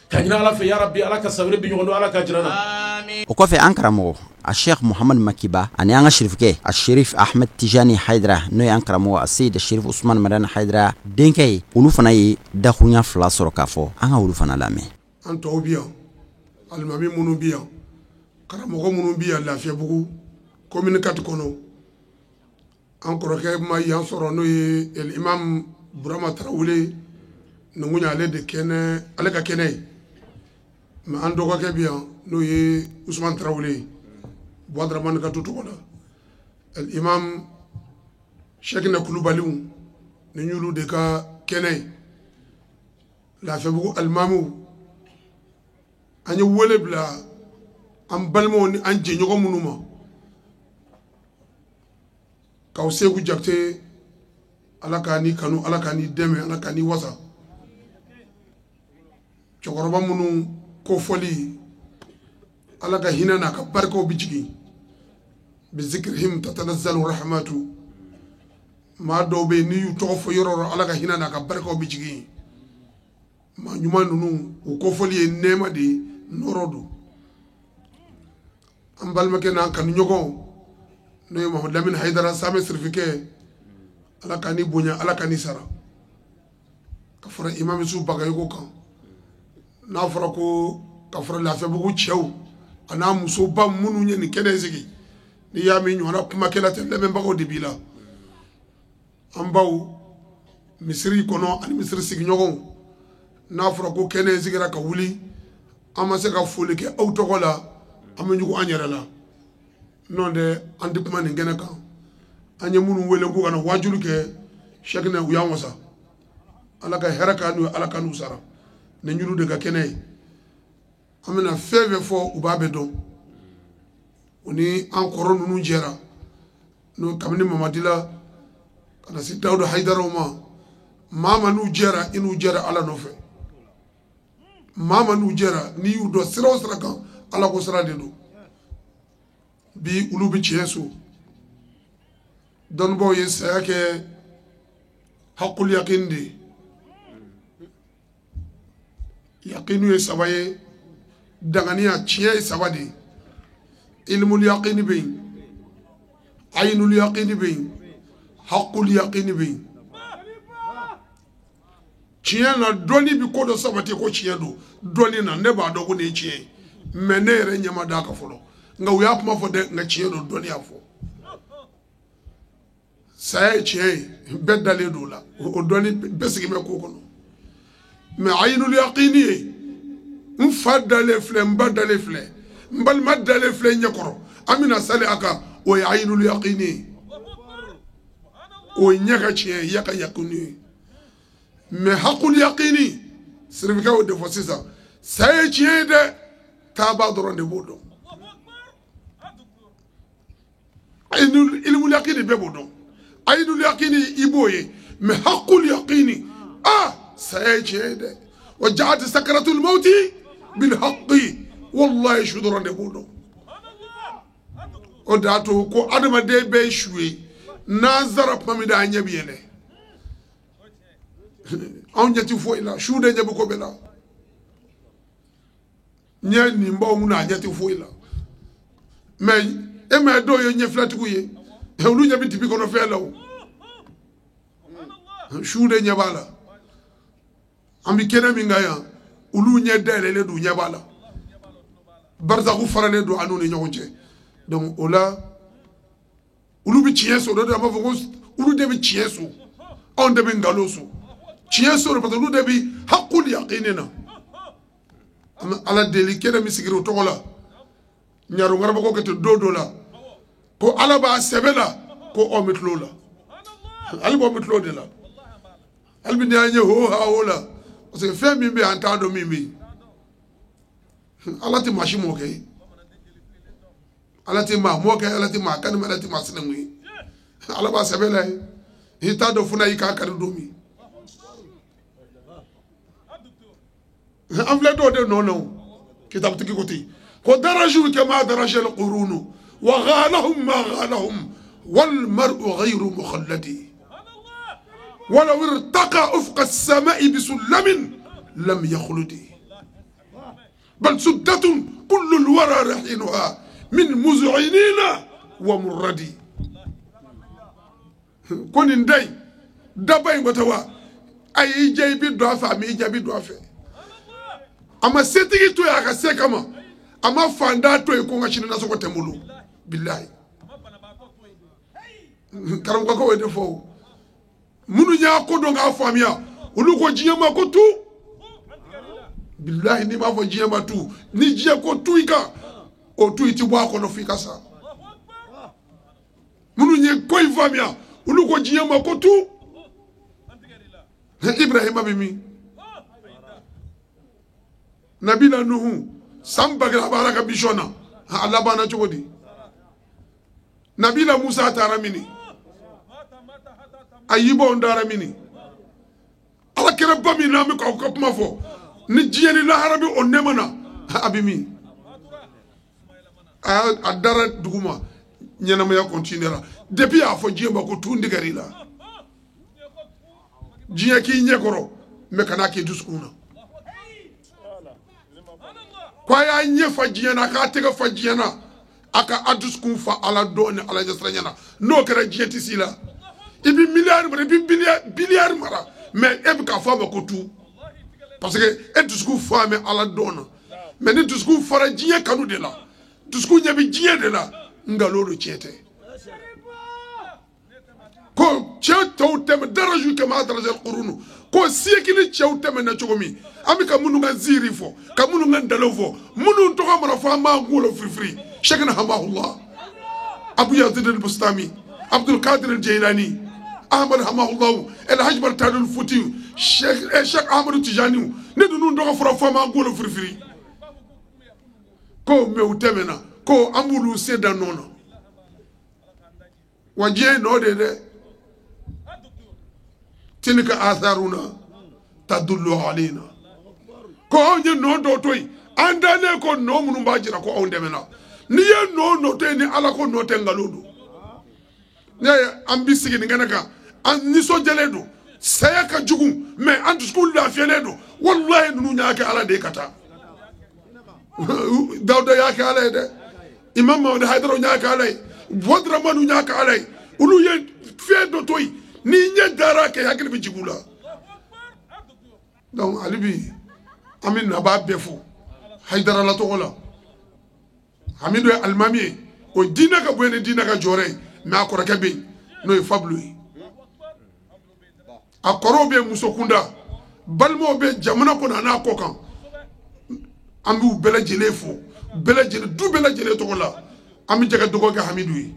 [SPEAKER 5] Ka ɲini Ala fɛ yarabi Ala ka san wɛrɛ bi ɲɔgɔn don Ala k'a jira an na.
[SPEAKER 3] O kɔfɛ an karamɔgɔ a Sheikh Muhamad Makiba ani an ka sirifukɛ a Sherif Ahmed Tijani Hayidara n'o ye an karamɔgɔ a Seyid Sherif Usman Madani Hayidara denkɛ ye, olu fana ye dakurunya fila sɔrɔ k'a fɔ. An ka olu fana lamɛn.
[SPEAKER 6] An tɔw bi yan, alimami minnu bi yan, karamɔgɔ minnu bi yan Lafiyabugu commune 4 kɔnɔ, an kɔrɔkɛ ma yan sɔrɔ n'o ye imam Burama Tarawele, nin kun y'ale de kɛnɛ, ale ka kɛnɛ ye. Mais an dɔgɔkɛ bi yan n'o ye Usman Tarawele ye, Buwa ka du tɔgɔ la, imam Sɛkinɛ Kulubaliw nin y'olu de ka kɛnɛ ye. Lafiyabugu alimamiw, an ye wele bila an balimaw ni an jɛɲɔgɔn minnu ma, k'aw Seku Jakite, Ala k'a ni kanu, Ala k'a ni dɛmɛ, Ala k'a ni wasa. Cɛkɔrɔba minnu kofɔli, Ala ka hinɛ n'a ka barikaw bɛ jigin, bi zikrihim tatanazzalu rahmatu. Maa dɔw bɛ yen n'i y'u tɔgɔ fɔ yɔrɔ o yɔrɔ, Ala ka hinɛ n'a ka barikaw bɛ jigin. Maa ɲuman ninnu, u kofɔli ye nɛɛma de ye, nɔrɔ don. An balimakɛ n'an kanuɲɔgɔn n'o ye Mahamadu Lamini Hayidara Samɛ Sirifikɛ, Ala k'a ni bonya, Ala k'a ni sara. Ka fara Imam Yusuf Bagayogo kan, n'a fɔra ko ka fara Lafiyabugu cɛw a n'a musoba minnu ye nin kɛnɛ sigi, n'i y'a mɛn ɲɔgɔnna kumakɛla tɛ, lamɛnbagaw de b'i la. An baw misiri kɔnɔ ani misiri sigiɲɔgɔnw, n'a fɔra ko kɛnɛ sigira ka wuli, an ma se ka foli kɛ aw tɔgɔ la, an bɛ ɲugun an yɛrɛ la. N'o tɛ an tɛ kuma nin kɛnɛ kan. An ye minnu wele k'u ka na waajuli kɛ, Sɛkinɛ, u y'an wasa. Ala ka hɛrɛ k'an n'u ye, Ala ka n'u sara. Nin y'olu de ka kɛnɛ ye. An bɛna fɛn fɛn fɔ, u b'a bɛɛ dɔn. U ni an kɔrɔ ninnu jɛra, n'o kabini Mamadila ka na se Dawuda Hayidaraw ma, maa ma n'u jɛra, i n'u jɛra Ala nɔfɛ. Maa ma n'u jɛra, n'i y'u dɔn sira o sira kan, Ala ko sira de don. Bi olu bɛ tiɲɛ so. Dɔnnibaw ye saya kɛ hakul yakin de ye. Yakinu ye saba ye, danganiya tiɲɛ ye saba de ye. Ilmul yakini bɛ yen, ayinul yakini bɛ yen, hakul yakini bɛ yen. Tiɲɛ na, dɔnni bɛ ko dɔ sabati ko tiɲɛ don. Dɔnni na, ne b'a dɔn ko nin ye tiɲɛ ye, mais ne yɛrɛ ɲɛ ma d'a kan fɔlɔ. Nka u y'a kuma fɔ dɛ, nka tiɲɛ don, dɔnni y'a fɔ. Saya ye tiɲɛ ye, bɛɛ dalen don o la, o dɔnni bɛɛ sigi bɛ ko kɔnɔ. Mais ayinul yakini ye, n fa dalen filɛ, n ba dalen filɛ, n balima dalen filɛ n ɲɛkɔrɔ, an bɛna sali a kan, o ye ayinul yakini ye. O ye ɲɛ ka tiɲɛ ye, ɲɛ ka yakini ye. Mais hakul yakini, sirifikɛ y'o de fɔ sisan, saya ye tiɲɛ ye dɛ, taaba dɔrɔn de b'o dɔn. Ilmul yakini bɛɛ b'o dɔn, ayinul yakini i b'o ye, mais hakul yakini, ah, saya ye tiɲɛ ye dɛ. Wa jaat sakaratul mawti bil haqqi, wallahi su dɔrɔn de b'o dɔn. O de y'a to ko adamaden bɛɛ ye su ye, n'an sara tuma min na, an ɲɛ bɛ yɛlɛ. Anw ɲɛ ti foyi la, su de ɲɛ bɛ ko bɛɛ la. Ɲɛ nin baw mun na, a ɲɛ ti foyi la. Mais e ma ye dɔw ye ɲɛfilatigiw ye, olu ɲɛ bɛ dibi kɔnɔ fɛn la o. Su de ɲɛ b'a la. An bɛ kɛnɛ min kan yan, olu ɲɛ dayɛlɛlen don, ɲɛ b'a la. Barisaku faralen don an n'u ni ɲɔgɔn cɛ. Donc o la, olu bɛ tiɲɛ so, dɔ de b'a fɔ ko olu de bɛ tiɲɛ so, anw de bɛ nkalon so. Tiɲɛ so de, parce que olu de bɛ hakul yakini na. An bɛ Ala deli, kɛnɛ min sigira o tɔgɔ la, ɲaro karamɔgɔ kɛ ten don dɔ la, ko Ala b'a sɛbɛ la, ko anw bɛ tulo la, hali b'anw bɛ tulo de la, hali bi n'i y'an ye ho ha ho la, parce que fɛn min bɛ yen, an t'a dɔn min bɛ yen. Ala tɛ maa si mɔkɛ ye, Ala tɛ maa mɔkɛ, Ala tɛ maa kanima, Ala tɛ maa sinankun ye. Ala b'a sɛbɛ la ye, i t'a dɔn fo n'a y'i k'a kari don min. An filɛ dɔw de nɔ na o, kitabutigi ko ten, ko daraju kama daraja al-qurunu wa ghalahum ma ghalahum wal mar'u ghayru mukhalladi walaw irtaqa ufqa as-sama'i bisullamin lam yakhludi. Bal suddatun kullu alwara rahinuha min muz'inina wa murradi. Ko nin da in daba in kɔtɛ wa a y'i diya i bɛ don a fɛ a m'i diya i bɛ don a fɛ. A ma setigi to yen a ka se kama, a ma fantan to yen ko n ka sini nasɔngɔ tɛ n bolo. Bilahi karamɔgɔkaw ye ne fɔ o, minnu y'a ko dɔn k'a faamuya olu ko diɲɛ ma ko tu. Bilahi n'i b'a fɔ diɲɛ ma tu, ni diɲɛ ko tu i kan, o tu i ti bɔ a kɔnɔ f'i ka sa. Minnu ye ko in faamuya olu ko diɲɛ ma ko tu. Ibrahima bɛ min? Nabila Nuhu san 1000 a b'a la ka mission na, a labanna cogo di? Nabila Musa taara mini? A yibɔn taara mini? Ala kɛra ba min n'an bɛ k'aw ka kuma fɔ ni diɲɛ ni lahara bɛ o nɛɛma na, a bɛ min? A dara dugu ma, ɲɛnamaya continuera. Depuis a fɔ diɲɛ ma ko tun tigɛr'i la, diɲɛ k'i ɲɛ kɔrɔ mɛ kana k'i dusukun na. Ko a y'a ɲɛ fa diɲɛ na, a k'a tɛgɛ fa diɲɛ na, a ka a dusukun fa Ala dɔn ni Ala ɲɛsiranɲɛ na. N'o kɛra diɲɛ tɛ s'i la. I bɛ miliyari mara, i bɛ biliyari mara, mɛ e bɛ k'a fɔ a ma ko tu, parce que e dusukun fa bɛ Ala dɔn na. Mɛ ni dusukun fara diɲɛ kanu de la, dusukun ɲɛ bɛ diɲɛ de la, nkalon don, tiɲɛ tɛ. Ko cɛ tɔw tɛmɛ daraju kɛmɛ daraja kurunu, ko siècle cɛw tɛmɛna cogo min, an bɛ ka minnu ka ziiri fɔ, ka minnu ka ndalew fɔ, minnu tɔgɔ mana fɔ an b'an kunkolo firifiri. Cheikhna Hamahullah, Abu Yazid al-Bustami, Abdul Qadir al-Jailani, Ahmad Hamahullah, El Hajj Bartadul Futi, Cheikh Ahmadou Tijani, ne ninnu tɔgɔ fɔra fɔ an b'an kunkolo firifiri. Ko mɛ u tɛmɛna, ko an b'olu se da nɔ na. Wa diɲɛ ye nɔ de ye dɛ. Tilka atharuna tadullu alayna. Ko anw ye nɔ dɔw to yen, an dalen ko nɔ minnu b'a jira ko anw dɛmɛna. N'i ye nɔ to yen ni Ala ko nɔ tɛ, nkalon don. Ne ye an bi sigi nin kɛnɛ kan, an nisɔndiyalen don, saya ka jugu mɛ an dusukun lafiyalen don. Walahi ninnu y'a kɛ Ala de ye ka taa. Dawuda y'a kɛ Ala ye dɛ, Imam Mamadu Hayidara y'a kɛ Ala ye, Buwaduramanu y'a kɛ Ala ye. Olu ye fɛn dɔ to yen, n'i ɲɛ dara kɛ hakili bɛ jigin u la. Donc hali bi an bɛ nabaa bɛɛ fo Hayidara la tɔgɔ la. Hamidu ye alimami ye, o diinɛ ka bonya ni diinɛ ka jɔyɔrɔ ye, mɛ a kɔrɔkɛ bɛ yen n'o ye Fabulu ye. A kɔrɔw bɛ yen muso kunda, balimaw bɛ jamana kɔnɔ a n'a kɔ kan. An b'u bɛɛ lajɛlen fo, bɛɛ lajɛlen, du bɛɛ lajɛlen tɔgɔ la. An bɛ jɛ ka dugawu kɛ Hamidu ye,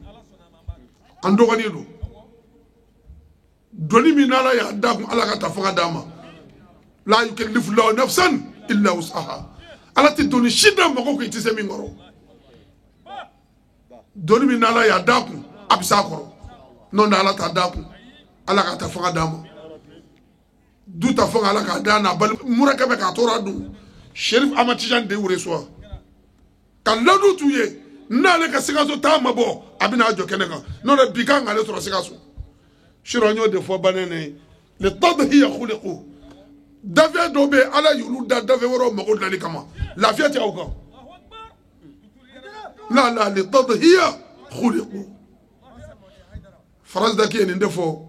[SPEAKER 6] an dɔgɔnin don. Doni min n'Ala y'a d'a kun, Ala ka ta fanga d'a ma. La yukallifu lahu nafsan illa wus'aha. Ala tɛ doni si da mɔgɔ kun i tɛ se min kɔrɔ. Doni min n'Ala y'a d'a kun, a bɛ s'a kɔrɔ. N'o tɛ Ala t'a d'a kun, Ala ka ta fanga d'a ma. Du ta fanga Ala k'a d'a n'a bali murakɛ bɛ k'a tɔɔrɔ dun. Cherif Ahmad Tijani de y'u reçoit ka ladu t'u ye, n'ale ka Sikaso taa ma bɔ, a bɛna jɔ kɛnɛ kan. N'o tɛ bi kan k'ale sɔrɔ Sikaso. Sura n y'o de fɔ bannen ne ye, le tadhiya khuliqu. Dafɛ dɔw bɛ yen, Ala y'olu da dafɛ wɛrɛw mago dilanni kama, lafiya tɛ aw kan. La la le tadhiya khuliqu. Farazidaki ye nin de fɔ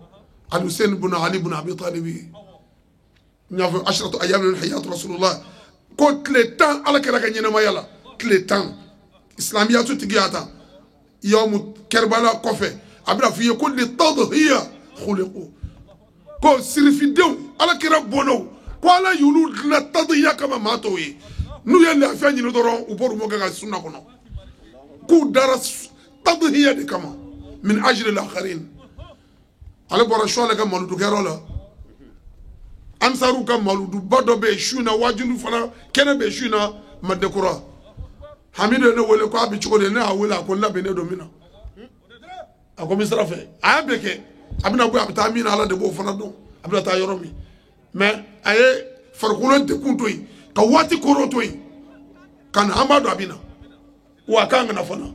[SPEAKER 6] Al-Hussein ibn Ali ibn Abi Talib. N y'a fɔ ashratu ayyam min hayat Rasulullah, ko tile 10 Ala kɛra ka ɲɛnamaya la, tile 10 islamiyatu tigiya ta yawmu Karbala kɔfɛ, a bɛna f'i ye ko le tadhiya khuliqu. Ko sirifidenw Ala kɛra bɔnnaw, ko Ala y'olu dilan tadhiya kama maa tɔw ye. N'u ye lafiya ɲini dɔrɔn, u bɔr'u mɔkɛ ka sunna kɔnɔ, k'u dara tadhiya de kama min ajli al-akharin. Ale bɔra Suwale ka maludukɛyɔrɔ la, Ansaru ka maluduba dɔ bɛ yen su in na, wajulu fana kɛnɛ bɛ yen su in na Madekura. Hamidu ye ne wele ko a bɛ cogo di, ne y'a wele a ko n labɛnnen don min na, a ko n bɛ sira fɛ. A y'a bɛɛ kɛ, a bɛna bɔ a bɛ taa min na Ala de b'o fana dɔn, a bɛna taa yɔrɔ min. Mɛ a ye farikolo degun to yen, ka waati koron to yen, ka na, an b'a dɔn a bɛ na, wa a kan ka na fana.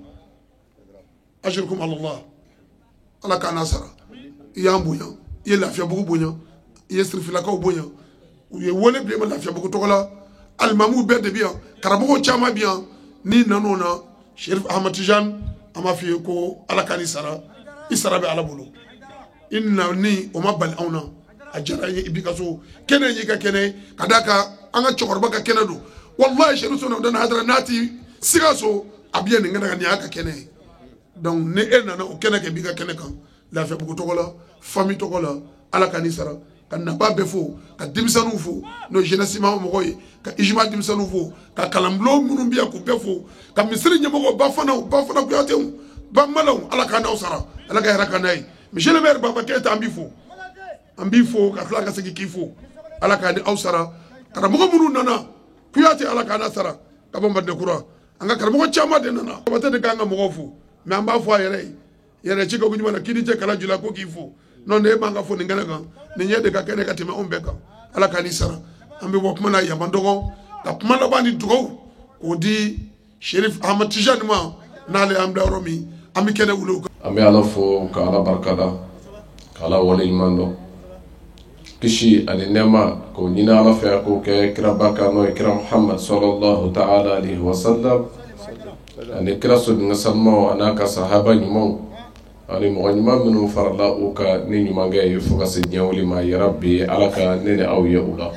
[SPEAKER 6] Ajurukum Allah, Ala k'an n'a sara. I y'an bonya, i ye Lafiyabugu bonya, i ye Sirifilakaw bonya, u ye wele bila i ma Lafiyabugu tɔgɔ la. Alimamuw bɛɛ de bɛ yan, karamɔgɔw caman bɛ yan. N'i nan'o na, Cherif Ahmad Tijani, an b'a f'i ye ko Ala ka n'i sara, i sara bɛ Ala bolo. I na ni o ma bali anw na, a diyara an ye. I b'i ka so, kɛnɛ y'i ka kɛnɛ, ka d'a kan an ka cɛkɔrɔba ka kɛnɛ don. Walahi, Cherif Sɔni Hamdani Hayidara, n'a ti Sikaso, a bɛ yan nin kɛnɛ kan, nin y'a ka kɛnɛ ye. Donc ni e nana o kɛnɛ kɛ, b'i ka kɛnɛ kan, Lafiyabugu tɔgɔ la, famille tɔgɔ la, Ala ka n'i sara. Ka naba bɛɛ fo, ka denmisɛnninw fo, n'o ye jeunesse ma mɔgɔw ye, ka ijima denmisɛnninw fo, ka kalanbulon minnu bɛ yan k'u bɛɛ fo, ka misiri ɲɛmɔgɔw, Bafanaw, Bafana Kuyatew, Bamalaw, Ala k'an n'aw sara, Ala ka hɛrɛ k'an n'a ye. Monsieur le maire Baba Keyita, an b'i fo, an b'i fo ka tila ka segin k'i fo. Ala k'an ni aw sara. Karamɔgɔ minnu nana, Kuyate, Ala k'an n'a sara, ka bɔ Madinakura, an ka karamɔgɔ caman de nana. Jabate de k'an ka mɔgɔw fo, mais an b'a fɔ a yɛrɛ ye, yɛrɛ ci ka ko ɲuman na, k'i ni cɛ kala jula ko k'i fo. Non, ne b'an ka fo nin kɛnɛ kan, nin ye de ka kɛnɛ ka tɛmɛ anw bɛɛ kan. Ala k'an ni sara. An bɛ bɔ kuma na yaman dɔgɔ, ka kuma laban ni dugawu k'o di Cherif Ahmad Tijani ma, n'ale y'an bila yɔrɔ min, an bɛ kɛnɛ wuli o kan.
[SPEAKER 7] An bɛ Ala fo, ka Ala barikada, ka Ala waleɲuman dɔn. Kisi ani nɛɛma k'o ɲini Ala fɛ, k'o kɛ kiraba kan, n'o ye kira Muhamad sallallahu ta'ala alaihi wa sallam, ani kira sodenkɛ sanumaw, a n'a ka sahaba ɲumanw, ani mɔgɔ ɲuman minnu farala u kan ni ɲumankɛ ye fo ka se diɲɛ wuli ma. Yarabi, Ala ka ne ni aw ye u la.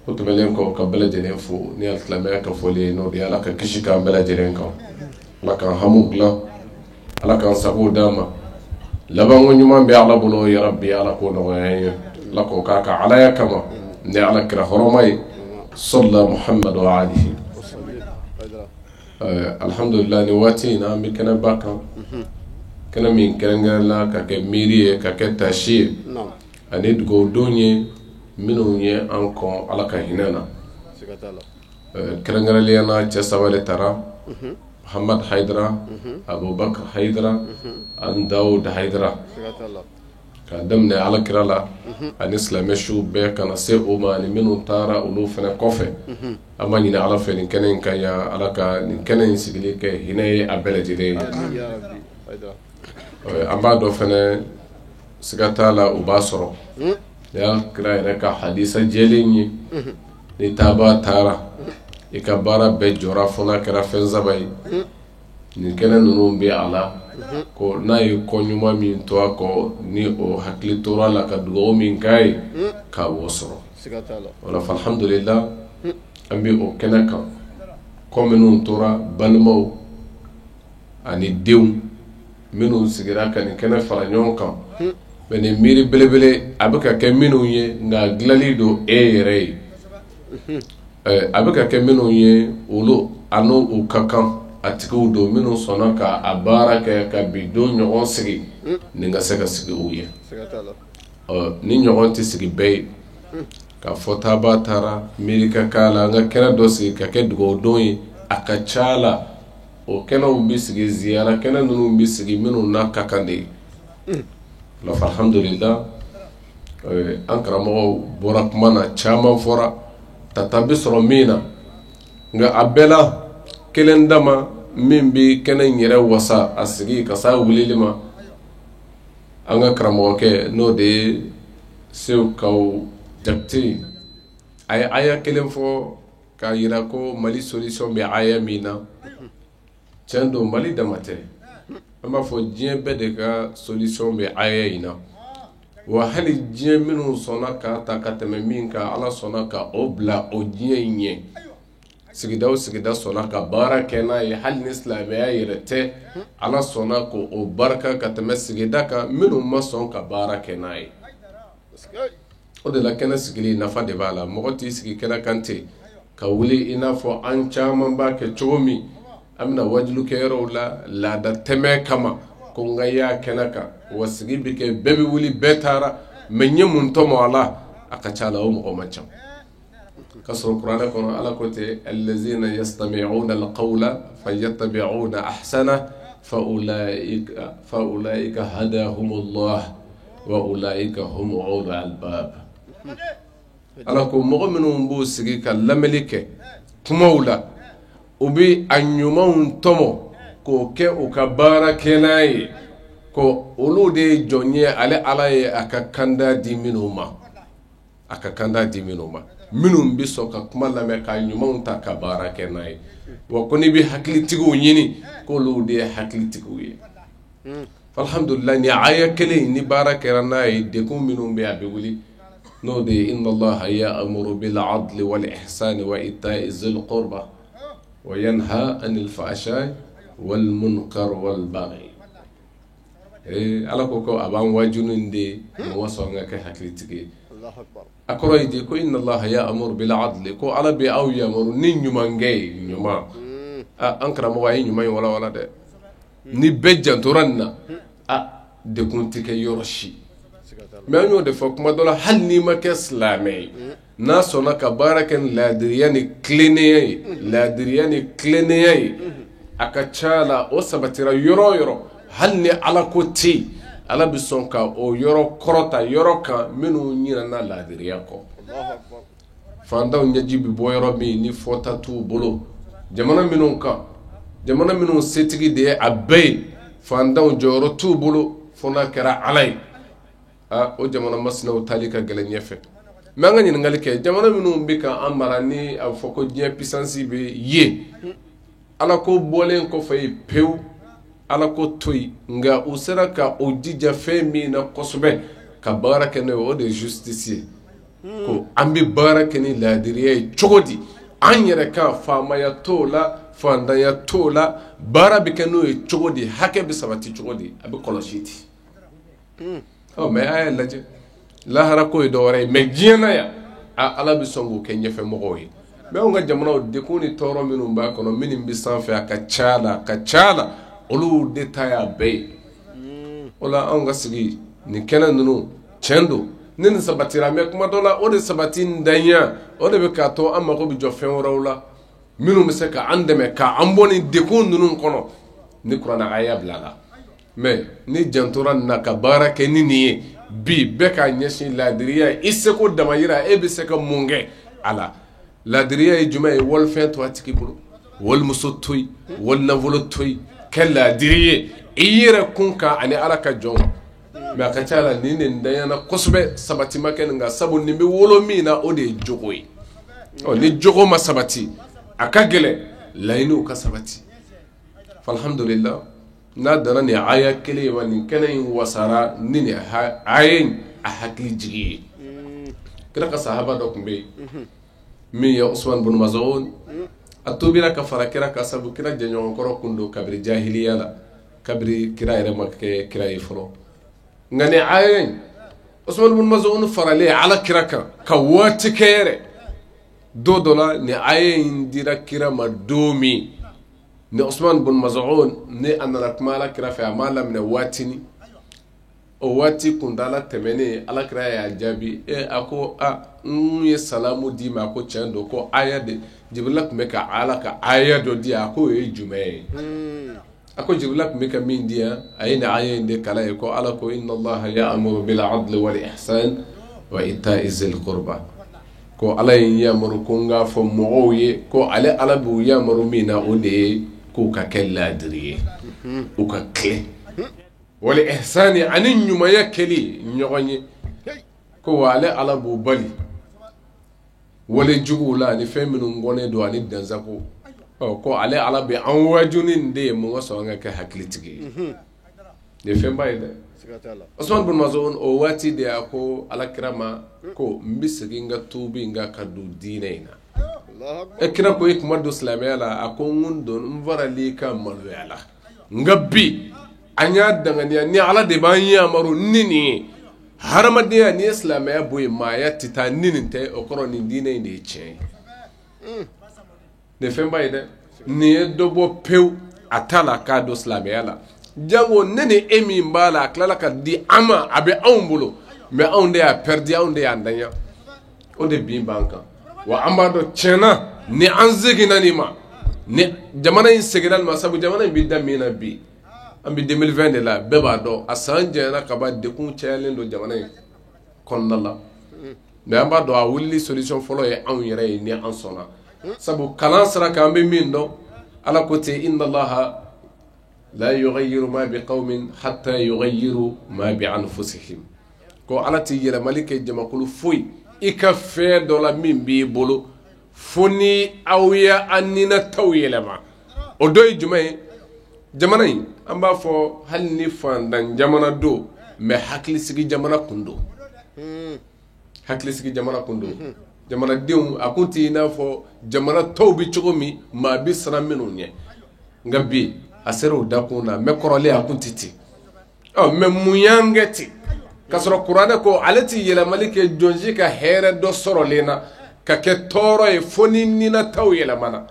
[SPEAKER 7] O tɛmɛnen kɔ, ka bɛɛ lajɛlen fo ni alisilamɛya ka foli ye, n'o de ye Ala ka kisi k'an bɛɛ lajɛlen kan, Ala k'an hamiw dilan, Ala k'an sago d'an ma. Labanko ɲuman bɛ Ala bolo. Yarabi, Ala k'o nɔgɔya an ye, Ala k'o k'a ka alaya kama ni Ala kira hɔrɔma ye, sɔlila Muhamadu wa alihi. Alhamdulillah, ni waati in na, an bɛ kɛnɛba kan, kɛnɛ min kɛrɛnkɛrɛnla ka kɛ miiri ye, ka kɛ tasi ye ani dugawudon ye minnu ye an kɔn Ala ka hinɛ na. Kɛrɛnkɛrɛnnenya na, cɛ saba de taara: Muhammad Haidara, Abubakar Haidara ani Dawud Haidara. K'a daminɛ Ala kira la ani silamɛ siw bɛɛ ka na se o ma, ani minnu taara olu fana kɔfɛ, an b'a ɲini Ala fɛ nin kɛnɛ in ka yan, Ala ka nin kɛnɛ in sigili kɛ hinɛ ye a bɛɛ lajɛlen ye. An b'a dɔn fana, siga t'a la, u b'a sɔrɔ ni y'a kira yɛrɛ ka hadisa jɛlen ye: ni taaba taara, i ka baara bɛɛ jɔra fo n'a kɛra fɛn saba ye. Nin kɛnɛ ninnu bɛ a la ko n'a ye kɔ ɲuman min to a kɔ, ni o hakili tora a la ka dugawu min k'a ye, k'a b'o sɔrɔ. O la, alhamdulillah, an bɛ o kɛnɛ kan. Kɔ minnu tora, balimaw ani denw minnu sigira ka nin kɛnɛ fara ɲɔgɔn kan, mais nin miiri belebele a bɛ ka kɛ minnu ye, nka dilanli don e yɛrɛ ye, a bɛ ka kɛ minnu ye, olu ani u ka kan a tigiw don, minnu sɔnna ka a baara kɛ ka bi don ɲɔgɔn sigi, nin ka se ka sigi u ye. Ni ɲɔgɔn tɛ sigi bɛɛ ye k'a fɔ taaba taara, miiri ka k'a la, an ka kɛnɛ dɔ sigi ka kɛ dugawudon ye. A ka ca la, o kɛnɛw bɛ sigi, ziyara kɛnɛ ninnu bɛ sigi minnu n'a ka kan de ye. La, alhamdulillah, an karamɔgɔw bɔra kuma na, caman fɔra, tata bɛ sɔrɔ min na, nka a bɛɛ la kelen dama min bɛ kɛnɛ in yɛrɛ wasa a sigi ka s'a wulili ma, an ka karamɔgɔkɛ, n'o de ye Segukaw Jakite, a ye aya kelen fɔ k'a yira ko Mali solution bɛ aya min na. Tiɲɛ don, Mali dama tɛ, an b'a fɔ diɲɛ bɛɛ de ka solution bɛ aya in na. Wa hali diɲɛ minnu sɔnna k'a ta ka tɛmɛ min kan, Ala sɔnna ka o bila o diɲɛ in ɲɛ. Sigida o sigida sɔnna ka baara kɛ n'a ye, hali ni silamɛya yɛrɛ tɛ, Ala sɔnna ko o barika ka tɛmɛ sigida kan minnu ma sɔn ka baara kɛ n'a ye. O de la, kɛnɛ sigili nafa de b'a la. Mɔgɔ t'i sigi kɛnɛ kan ten ka wuli, i n'a fɔ an caman b'a kɛ cogo min, an bɛna wajulu kɛyɔrɔw la laada tɛmɛ kama, ko n ka y'a kɛnɛ kan, wa sigi bɛ kɛ, bɛɛ bɛ wuli, bɛɛ taara, mais n ye mun tɔmɔ a la? A ka ca la, o mɔgɔ man ca. Ka sɔrɔ kuranɛ kɔnɔ, Ala ko ten: allazina yastami'una alqawla fayattabi'una ahsana fa ulaika fa ulaika hadahumullah wa ulaika hum ulul albab. Ala ko mɔgɔ minnu b'u sigi ka lamɛnli kɛ kumaw la, u bɛ a ɲumanw tɔmɔ k'o kɛ u ka baara kɛ n'a ye, ko olu de ye jɔn ye, ale Ala ye a ka kanda di minnu ma. A ka kanda di minnu ma, minnu bɛ sɔn ka kuma lamɛn, ka ɲumanw ta ka baara kɛ n'a ye. Wa ko n'i bɛ hakilitigiw ɲini, k'olu de ye hakilitigiw ye. Alhamdulillah, ni aya kelen ni baara kɛra n'a ye, degun minnu bɛ, a bɛ wuli. N'o de ye: inna allaha ya'muru bil adli wal ihsani wa ita'i zil qurba wa yanha anil fahsha'i wal munkar wal baghi. Ee, Ala ko a b'an waju nin de mɔgɔ sɔn ka kɛ hakilitigi ye. A kɔrɔ ye di? Ko inna allaha ya'muru bil adli, ko Ala bɛ aw yamaru ni ɲumankɛ ye, ɲuman. An karamɔgɔ a ye ɲuman in walawala dɛ. Ni bɛɛ jantora nin na, a degun tɛ kɛ yɔrɔ si. Mais an y'o de fɔ kuma dɔ la, hali n'i ma kɛ silamɛ ye, n'a sɔnna ka baara kɛ ni laadiriya ni tilennenya ye, laadiriya ni tilennenya ye, a ka ca la, o sabatira yɔrɔ o yɔrɔ, hali ni Ala ko tɛ yen, Ala bɛ sɔn ka o yɔrɔ kɔrɔta yɔrɔ kan minnu ɲinɛna laadiriya kɔ. Fantanw ɲɛji bɛ bɔ yɔrɔ min ni fɔta t'u bolo, jamana minnu kan, jamana minnu setigi de ye a bɛɛ ye, fantanw jɔyɔrɔ t'u bolo fo n'a kɛra Ala ye. Aa, o jamana masinaw taali ka gɛlɛn ɲɛfɛ. Mais an ka ɲininkali kɛ: jamana minnu bɛ ka an mara, ni a bɛ fɔ ko diɲɛ puissance bɛ yen, Ala ko bɔlen kɔfɛ yen pewu, Ala ko to yen, nka u sera ka o jija fɛn min na kosɛbɛ ka baara kɛ n'o ye, o de ye justice ye. Ko an bɛ baara kɛ ni laadiriya ye cogo di? An yɛrɛ kan, faamaya t'o la, fantanya t'o la, baara bɛ kɛ n'o ye cogo di? Hakɛ bɛ sabati cogo di? A bɛ kɔlɔsi ten. Ɔ, mais a y'a lajɛ, lahara ko ye dɔ wɛrɛ ye, mais diɲɛ na yan, a Ala bɛ sɔn k'o kɛ ɲɛfɛ mɔgɔw ye. Mais anw ka jamanaw, degun ni tɔɔrɔ minnu b'a kɔnɔ, minnu bɛ sanfɛ, a ka ca la, a ka ca la, olu de ta y'a bɛɛ ye. O la, anw ka sigi nin kɛnɛ ninnu, tiɲɛ don, ni nin sabatira. Mais kuma dɔ la, o de sabati ntanya, o de bɛ k'a to an mago bɛ jɔ fɛn wɛrɛw la minnu bɛ se ka an dɛmɛ k'an bɔ nin degun ninnu kɔnɔ ni kuranɛ aya bila la. Mais ni jantora nin na ka baara kɛ ni nin ye bi, bɛɛ k'a ɲɛsin laadiriya ye, i seko damayira, e bɛ se ka mun kɛ a la? Laadiriya ye jumɛn ye? Walifɛn to a tigi bolo, walimuso to yen, wali nafolo to yen, kɛ laadiri ye i yɛrɛ kun kan ani Ala ka jɔn. Mais a ka ca la, nin de ntanyana kosɛbɛ, sabati ma kɛ nin kan, sabu nin bɛ wolo min na, o de ye jogo ye. Ɔ, ni jogo ma sabati, a ka gɛlɛn laɲiniw ka sabati. Alhamdulillah, n'a dana nin aya kelen ye wa, nin kɛnɛ in wasara ni nin aya in a hakili jigi ye. Kira ka sahaba dɔ tun bɛ yen min ye Usman bin Maz'un. A tobira ka fara kira ka, sabu kira jɛɲɔgɔnkɔrɔ kun don kabiri jahiliya la, kabiri kira yɛrɛ ma kɛ kira ye fɔlɔ. Nka nin aya in, Usman bin Maz'un faralen Ala kira kan ka waati kɛ yɛrɛ, don dɔ la, nin aya in dira kira ma don min, ni Usman bin Maz'un ni a nana kuma Ala kira fɛ, a m'a laminɛ waatini. O waati kuntaala tɛmɛnen, Ala kira y'a jaabi. E, a ko: a n ye salamu d'i ma. A ko tiɲɛ don, ko aya de Jibirila tun bɛ ka Ala ka aya dɔ di. A ko o ye jumɛn ye? A ko Jibirila tun bɛ ka min di yan, a ye nin aya in de kalan ye, ko Ala ko: inna allaha ya'muru bil adli wal ihsan wa ita'i zil qurba. Ko Ala ye n yamaru ko n k'a fɔ mɔgɔw ye ko ale Ala b'u yamaru min na, o de ye k'u ka kɛ laadiri ye, u ka tilen, wal ihsani, ani ɲumanya kɛli ɲɔgɔn ye. Ko wa ale Ala b'u bali wale juguw la ani fɛn minnu kɔnnen don ani dansago. Ɔ, ko ale Ala bɛ an waju ni nin de ye, mun ka sɔn an ka kɛ hakilitigi ye. Nin ye fɛnba ye dɛ. Usman bin Maz'un, o waati de a ko Ala kira ma ko n bɛ segin n ka tuubi n ka don diinɛ in na. E, kira ko: e kuma don silamɛya la? A ko n don, n farali ka maloya la, nka bi an y'a danganiya ni Ala de b'an yamaru ni nin ye. Hadamadenya, n'i ye silamɛya bɔ yen, maaya tɛ taa ni nin tɛ. O kɔrɔ, nin diinɛ in de ye tiɲɛ ye. Nin ye fɛnba ye dɛ. Nin ye dɔ bɔ pewu a ta la k'a don silamɛya la. Jango ne ni e min b'a la, a tilala ka di an ma, a bɛ anw bolo, mais anw de y'a perdu, anw de y'an danya, o de bin b'an kan. Wa an b'a dɔn tiɲɛna, ni an seginna nin ma, ni jamana in seginna nin ma, sabu jamana in bɛ da min na bi, an bɛ 2020 de la, bɛɛ b'a dɔn a san janyana ka ban, degun cayalen don jamana in kɔnɔna la. Mais an b'a dɔn a wulili solution fɔlɔ ye anw yɛrɛ ye, ni an sɔnna, sabu kalan sira kan, an bɛ min dɔn, Ala ko ten: inna allaha la yughayyiru ma bi qawmin hatta yughayyiru ma bi anfusihim. Ko Ala tɛ yɛlɛmali kɛ jamakulu foyi i ka fɛn dɔ la min b'i bolo fo ni aw ye an ninataw yɛlɛma. O dɔ ye jumɛn ye? Jamana in an b'a fɔ hali ni fantan jamana don, mais hakilisigi jamana kun don. Hakilisigi jamana kun don. Jamanadenw a kun tɛ i n'a fɔ jamana tɔw bɛ cogo min, maa bɛ siran minnu ɲɛ. Nka bi a sera o dakun na, mais kɔrɔlen a kun tɛ ten. Ɔ mais mun y'an kɛ ten? K'a sɔrɔ kuranɛ ko ale tɛ yɛlɛmali kɛ jɔn si ka hɛrɛ dɔ sɔrɔlen na ka kɛ tɔɔrɔ ye fo ni ninataw yɛlɛmana.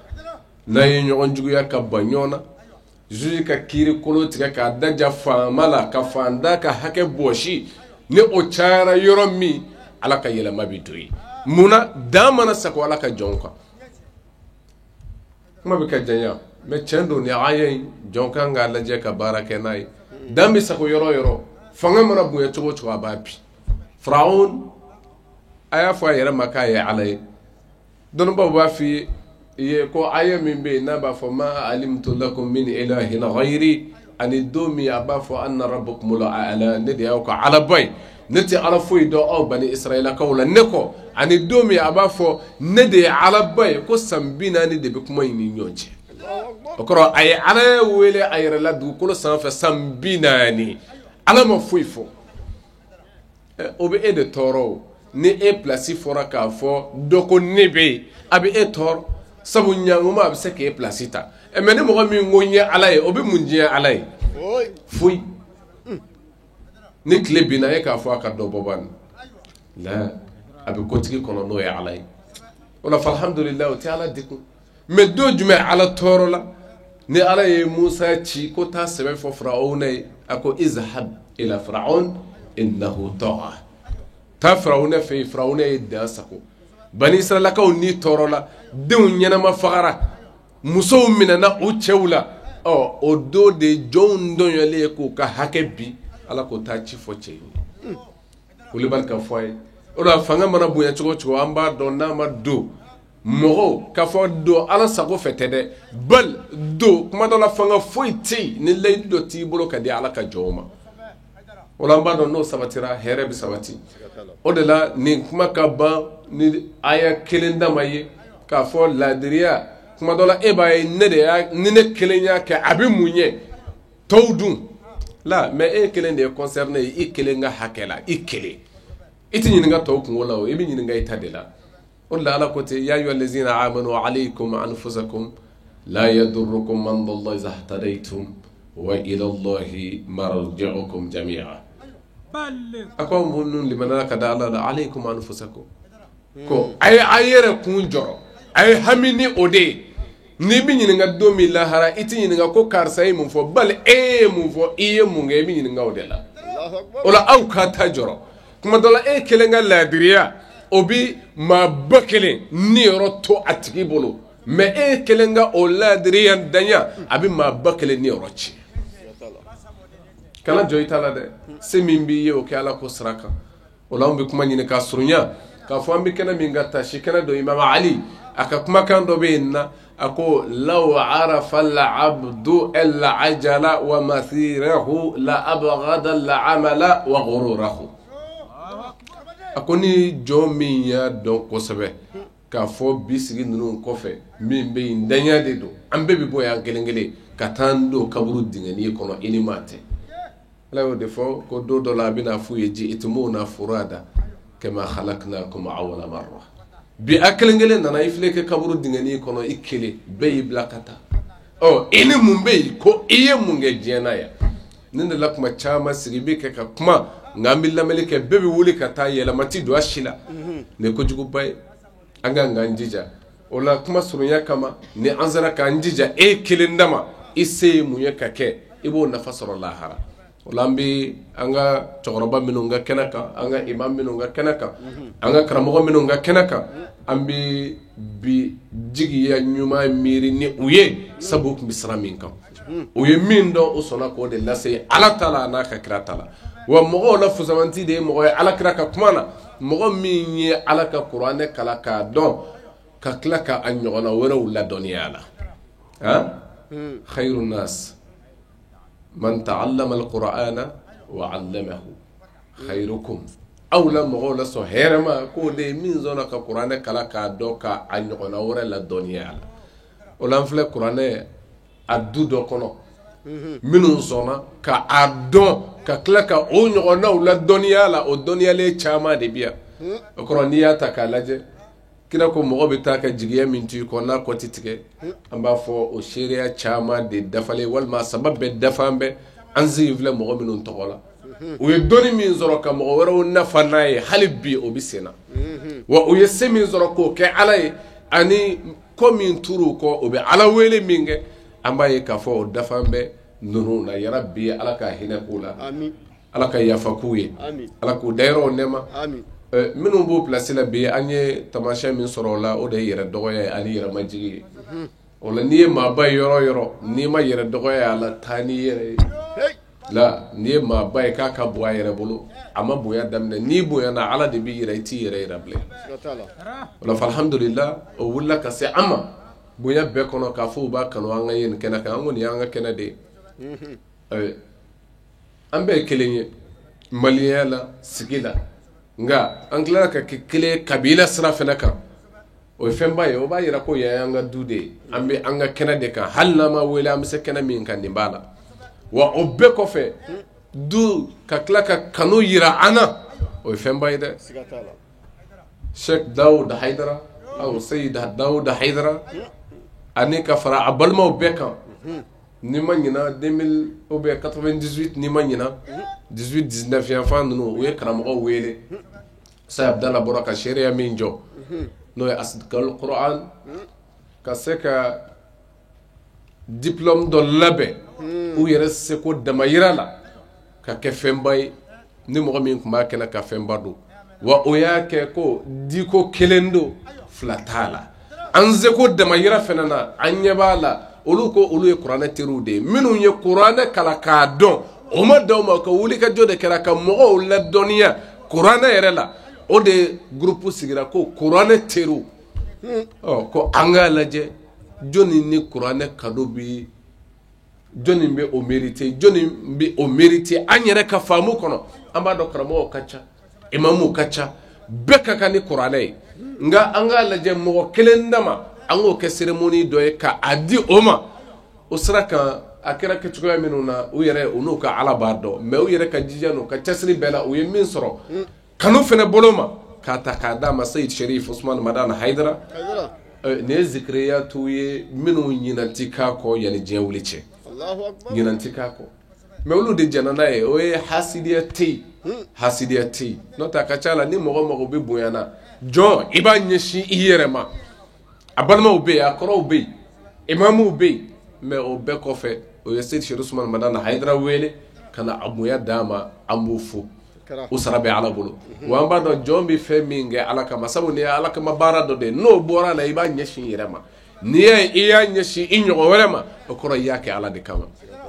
[SPEAKER 7] N'an ye ɲɔgɔn juguya ka ban ɲɔgɔn na, juge ka kiiri kolo tigɛ k'a daja faama la, ka fantan ka hakɛ bɔsi, ni o cayara yɔrɔ min, Ala ka yɛlɛma bɛ don yen. Munna dan mana sago Ala ka jɔnw kan? Kuma bɛ ka janya, mais tiɲɛ don, ni aya in jɔn kan k'a lajɛ ka baara kɛ n'a ye. Dan bɛ sago yɔrɔ yɔrɔ, fanga mana bonya cogo o cogo, a b'a bi. Firawun a y'a fɔ a yɛrɛ ma k'a ye Ala ye. Dɔnnibaw b'a f'i ye ko aya min bɛ yen n'a b'a fɔ ma alimtu lakum min ilahin ghayri, ani don min a b'a fɔ anna rabbukumul a'la, ne de y'aw ka Alaba ye, ne tɛ Ala foyi dɔn aw bani Israilakaw la ne kɔ, ani don min a b'a fɔ ne de ye Alaba ye, ko san 40 de bɛ kuma in ni ɲɔgɔn cɛ. O kɔrɔ a ye Ala wele a yɛrɛ la dugukolo sanfɛ san 40, Ala ma foyi fɔ. O bɛ e de tɔɔrɔ o. Ni e place fɔra k'a fɔ dɔ ko ne bɛ yen, a bɛ e tɔɔrɔ, sabu ɲanguma a bɛ se k'e place ta. Mais ni mɔgɔ min ko n ye Ala ye, o bɛ mun diɲɛ Ala ye? Foyi. Ni tile binna, e k'a fɔ a ka dɔ bɔ ban la, a bɛ kotigi kɔnɔ n'o ye Ala ye. O la alhamdulilayi, o tɛ Ala degun. Mais don jumɛn Ala tɔɔrɔ la? Ni Ala ye Musa ci ko taa sɛbɛn fɔ Firawuna ye, a ko izhab ila Firaun innahu tagha. Taa Firawuna fɛ yen, Firawuna ye dan sago. Bani Israilakaw ni tɔɔrɔ la, denw ɲɛnama fagara, musow minɛna u cɛw la. Ɔ o don de jɔnw dɔnyalen ye k'u ka hakɛ bi, Ala k'o taa ci fɔ cɛ ye. Kulibali ka fɔ a ye. O la fanga mana bonya cogo o cogo, an b'a dɔn n'a ma don mɔgɔw k'a fɔ don Ala sago fɛ tɛ dɛ, bal don kuma dɔ la fanga foyi tɛ yen ni layidu dɔ t'i bolo ka di Ala ka jɔnw ma. O la an b'a dɔn n'o sabatira, hɛrɛ bɛ sabati. O de la nin kuma ka ban ni aya kelen dama ye k'a fɔ laadiriya. Kuma dɔ la e b'a ye ne de y'a, ni ne kelen y'a kɛ a bɛ mun ɲɛ tɔw dun la, mais e kelen de ye concerné ye, i kelen ka hakɛ la, i kelen. I tɛ ɲininka tɔw kungo la o, i bɛ ɲininka i ta de la. O de la Ala ko ten, ya ayyuha allazina amanu alaykum anfusakum la yadurrukum man dalla iza ihtadaytum wa ila Allahi marji'ukum jami'a. A ko aw minnu limaniyara ka da Ala la, alaykum anfusakum, ko a ye a yɛrɛ kun jɔrɔ, a ye hami ni o de ye. N'i bɛ ɲininka don min lahara, i tɛ ɲininka ko karisa ye mun fɔ, bali e ye mun fɔ, i ye mun kɛ, i bɛ ɲininka o de la. O la aw ka ta jɔrɔ. Kuma dɔ la e kelen ka laadiriya, o bi maa ba kelen niyɔrɔ to a tigi bolo, mais e kelen ka o laadiriya danya, a bɛ maa ba kelen niyɔrɔ ci. Kana jɔ i ta la dɛ, se min b'i ye o kɛ Ala ko sira kan. O la anw bɛ kuma ɲini k'a surunya k'a fɔ an bɛ kɛnɛ min kan, tasi kɛnɛ dɔ, Imam Ali a ka kumakan dɔ bɛ yen na, a ko law arafa al-abdu al-ajala wa masirahu la abghada al-amala wa ghururahu. A ko ni jɔn min y'a dɔn kosɛbɛ k'a fɔ bi sigi ninnu kɔfɛ min bɛ yen danya de don, an bɛɛ bɛ bɔ yan kelen kelen ka taa an don kaburu dingɛnin kɔnɔ, i ni maa tɛ. Ala y'o de fɔ ko don dɔ la a bɛna f'u ye ji'tumuna furada kama khalaqnakum awwala marra. Bi a kelen kelen nana i filɛ kɛ kaburu dingɛnin kɔnɔ, i kelen bɛɛ y'i bila ka taa. Ɔ i ni mun bɛ yen ko i ye mun kɛ diɲɛ na yan? Ne de la kuma caman sigi bɛ kɛ ka kuma, nka an bɛ lamɛnni kɛ, bɛɛ bɛ wuli ka taa, yɛlɛma ti don a si la. Nin ye kojuguba ye, an ka k'an jija. O la kuma surunya kama, ni an sera k'an jija e kelen dama, i se ye mun ye ka kɛ, i b'o nafa sɔrɔ lahara. O la an bɛ an ka cɛkɔrɔba minnu ka kɛnɛ kan, an ka imam minnu ka kɛnɛ kan, an ka karamɔgɔ minnu ka kɛnɛ kan, an bɛ bi jigiya ɲuman miiri ni u ye, sabu u tun bɛ sira min kan, u ye min dɔn, u sɔnna k'o de lase Ala ta la a n'a ka kira ta la. Wa mɔgɔw la fusamanti de ye mɔgɔ ye Ala kira ka kuma na, mɔgɔ min ye Ala ka kuranɛ kalan k'a dɔn, ka tila k'a ɲɔgɔnna wɛrɛw ladɔnniya a la. Han, khayru nas man ta'allama al-Qur'ana wa 'allamahu, khayrukum Aw la mɔgɔw la sɔn hɛrɛ ma k'o de ye min sɔnna ka kuranɛ kalan k'a dɔn ka a ɲɔgɔnna wɛrɛ ladɔnniya a la. O la an filɛ kuranɛ a du dɔ kɔnɔ minnu sɔnna ka a dɔn ka tila ka o ɲɔgɔnnaw ladɔnniya a la, o dɔnniyalen caman de bi yan. O kɔrɔ n'i y'a ta k'a lajɛ, kira ko mɔgɔ bɛ taa ka jigiya min to i kɔ n'a kɔ tɛ tigɛ, an b'a fɔ o seereya caman de dafalen walima saba bɛɛ dafan bɛ an sigi filɛ mɔgɔ minnu tɔgɔ la. U ye dɔnni min sɔrɔ ka mɔgɔ wɛrɛw nafa n'a ye hali bi o bɛ sen na, wa u ye se min sɔrɔ k'o kɛ Ala ye ani kɔ min turu u kɔ o bɛ Ala wele min kɛ, an b'a ye k'a fɔ o dafan bɛ ninnu na. Yarabi Ala ka hinɛ k'u la, Ala ka yafa k'u ye, Ala k'u dayɔrɔw nɛɛma. Minnu b'o place la bi, an ye taamasiyɛn min sɔrɔ o la, o de ye yɛrɛ dɔgɔya ye ani yɛrɛmajigi ye. O la n'i ye maaba ye yɔrɔ o yɔrɔ, n'i ma yɛrɛ dɔgɔya a la, taa n'i yɛrɛ ye. La n'i ye maaba ye k'a ka bon a yɛrɛ bolo, a ma bonya daminɛ. N'i bonyana, Ala de b'i yɛrɛ, i t'i yɛrɛ yira bilen. O la alhamdulillah, o wulila ka se an ma bonya bɛɛ kɔnɔ k'a fɔ u b'a kanu an ka ye nin kɛnɛ kan. An ko nin y'an ka kɛnɛ de ye. An bɛɛ ye kelen ye maliyɛnya la, sigi la, nka an tilala ka kɛ kelen ye kabila sira fana kan. O ye fɛnba ye, o b'a yira ko yan y'an ka du de ye, an bɛ an ka kɛnɛ de kan. Hali n'an ma wele, an bɛ se kɛnɛ min kan, nin b'a la. Wa o bɛɛ kɔfɛ, du ka tila ka kanu yira an na, o ye fɛnba ye dɛ. Cheikh Dawud Haidara, aw Seyid Dawud Haidara, ani ka fara a balimaw bɛɛ kan. N'i ma ɲina 2000 ou bien 98, n'i ma ɲina 18 19 yanfan ninnu, u ye karamɔgɔw wele. Sayi Abdala bɔra ka seereya min jɔ, n'o ye Asidikal Quran, ka se ka diplôme dɔ labɛn u yɛrɛ seko damayira la ka kɛ fɛnba ye. Ni mɔgɔ min tun b'a kɛnɛ ka fɛnba don, wa o y'a kɛ ko diko kelen don, fila t'a la. An seko damayira fana na, an ɲɛ b'a la. Olu ko olu ye kuranɛ teriw de ye, minnu ye kuranɛ kalan k'a dɔn, o ma dan o ma, ka wulikajɔ de kɛra ka mɔgɔw ladɔnniya kuranɛ yɛrɛ la. O de groupe sigira ko kuranɛ teriw. Ɔ ko an k'a lajɛ jɔnni ni kuranɛ cadeau bi, jɔnni bɛ o mérité, jɔnni bɛ o mérité an yɛrɛ ka faamu kɔnɔ. An b'a dɔn karamɔgɔw ka ca, imamuw ka ca, bɛɛ ka kan ni kuranɛ ye, nka an k'a lajɛ mɔgɔ kelen dama, an k'o kɛ cérémonie dɔ ye ka a di o ma. O sira kan, a kɛra kɛcogoya minnu na, u yɛrɛ u n'u ka Ala b'a dɔn, mais u yɛrɛ ka jija n'u ka cɛsiri bɛɛ la, u ye min sɔrɔ kanu fana bolo ma k'a ta k'a d'a ma, Seyid Sherif Usman Madani Haidara. Nin ye zikiriyatu ye minnu ɲinan ti k'a kɔ yanni diɲɛ wuli cɛ, ɲinan ti k'a kɔ, mais olu de jɛnna n'a ye. O ye hasidiya tɛ yen, hasidiya tɛ yen. N'o tɛ a ka ca la, ni mɔgɔ mago bɛ bonya na, jɔn i b'a ɲɛsin i yɛrɛ ma. A balimaw bɛ yen, a kɔrɔw bɛ yen, imamuw bɛ yen, mais o bɛɛ kɔfɛ, o ye Seyid Sherif Usman Madani Haidara wele ka na a bonya d'a ma. An b'o fo, o sara bɛ Ala bolo. Wa an b'a dɔn jɔn bɛ fɛn min kɛ Ala kama, sabu nin ye Ala kama baara dɔ de ye. N'o bɔra a la, i b'a ɲɛsin i yɛrɛ ma. N'i y'a ye i y'a ɲɛsin i ɲɔgɔn wɛrɛ ma, o kɔrɔ i y'a kɛ Ala de kama.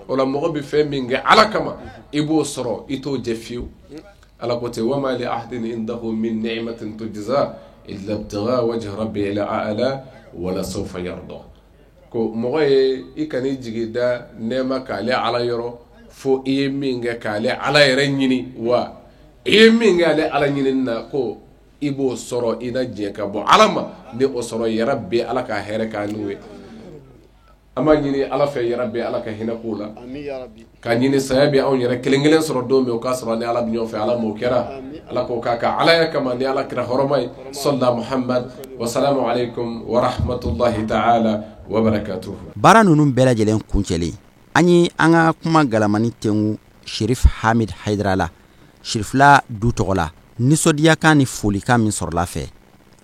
[SPEAKER 7] O la mɔgɔ bɛ fɛn min kɛ Ala kama, i b'o sɔrɔ, i t'o jɛ fiyewu. Ala ko ten, wama li ahadin indahu min ni'matin tujza illa ibtigha wajhi rabbil a'la wala sawfa yarda. Ko mɔgɔ ye i kan'i jigi da nɛɛma k'ale Ala yɔrɔ, fo i ye min kɛ k'ale Ala yɛrɛ ɲini. Wa i ye min kɛ ale Ala ɲinini na, ko i b'o sɔrɔ, i na diɲɛ ka bɔ Ala ma. Ni o sɔrɔ, yarabi Ala ka hɛrɛ k'an n'u ye. An b'a ɲini Ala fɛ, yarabi Ala ka hinɛ k'u la, k'a ɲini saya bɛ anw yɛrɛ kelen kelen sɔrɔ don min, o k'a sɔrɔ ni Ala bɛ ɲɔgɔn fɛ. Ala m'o kɛra, Ala k'o k'a ka Alaya kama ni Ala kira hɔrɔma ye. Sɔlila Muhammad, wasalamu aleykum wa rahmatulahi ta'ala wa barakatuhu.
[SPEAKER 3] Baara ninnu bɛɛ lajɛlen kuncɛlen, an ye an ka kuma galamani tengu Sherif Hamid Haidara la, Sherifila du tɔgɔ la. Nisɔndiyakan ni folikan min sɔrɔla fɛ,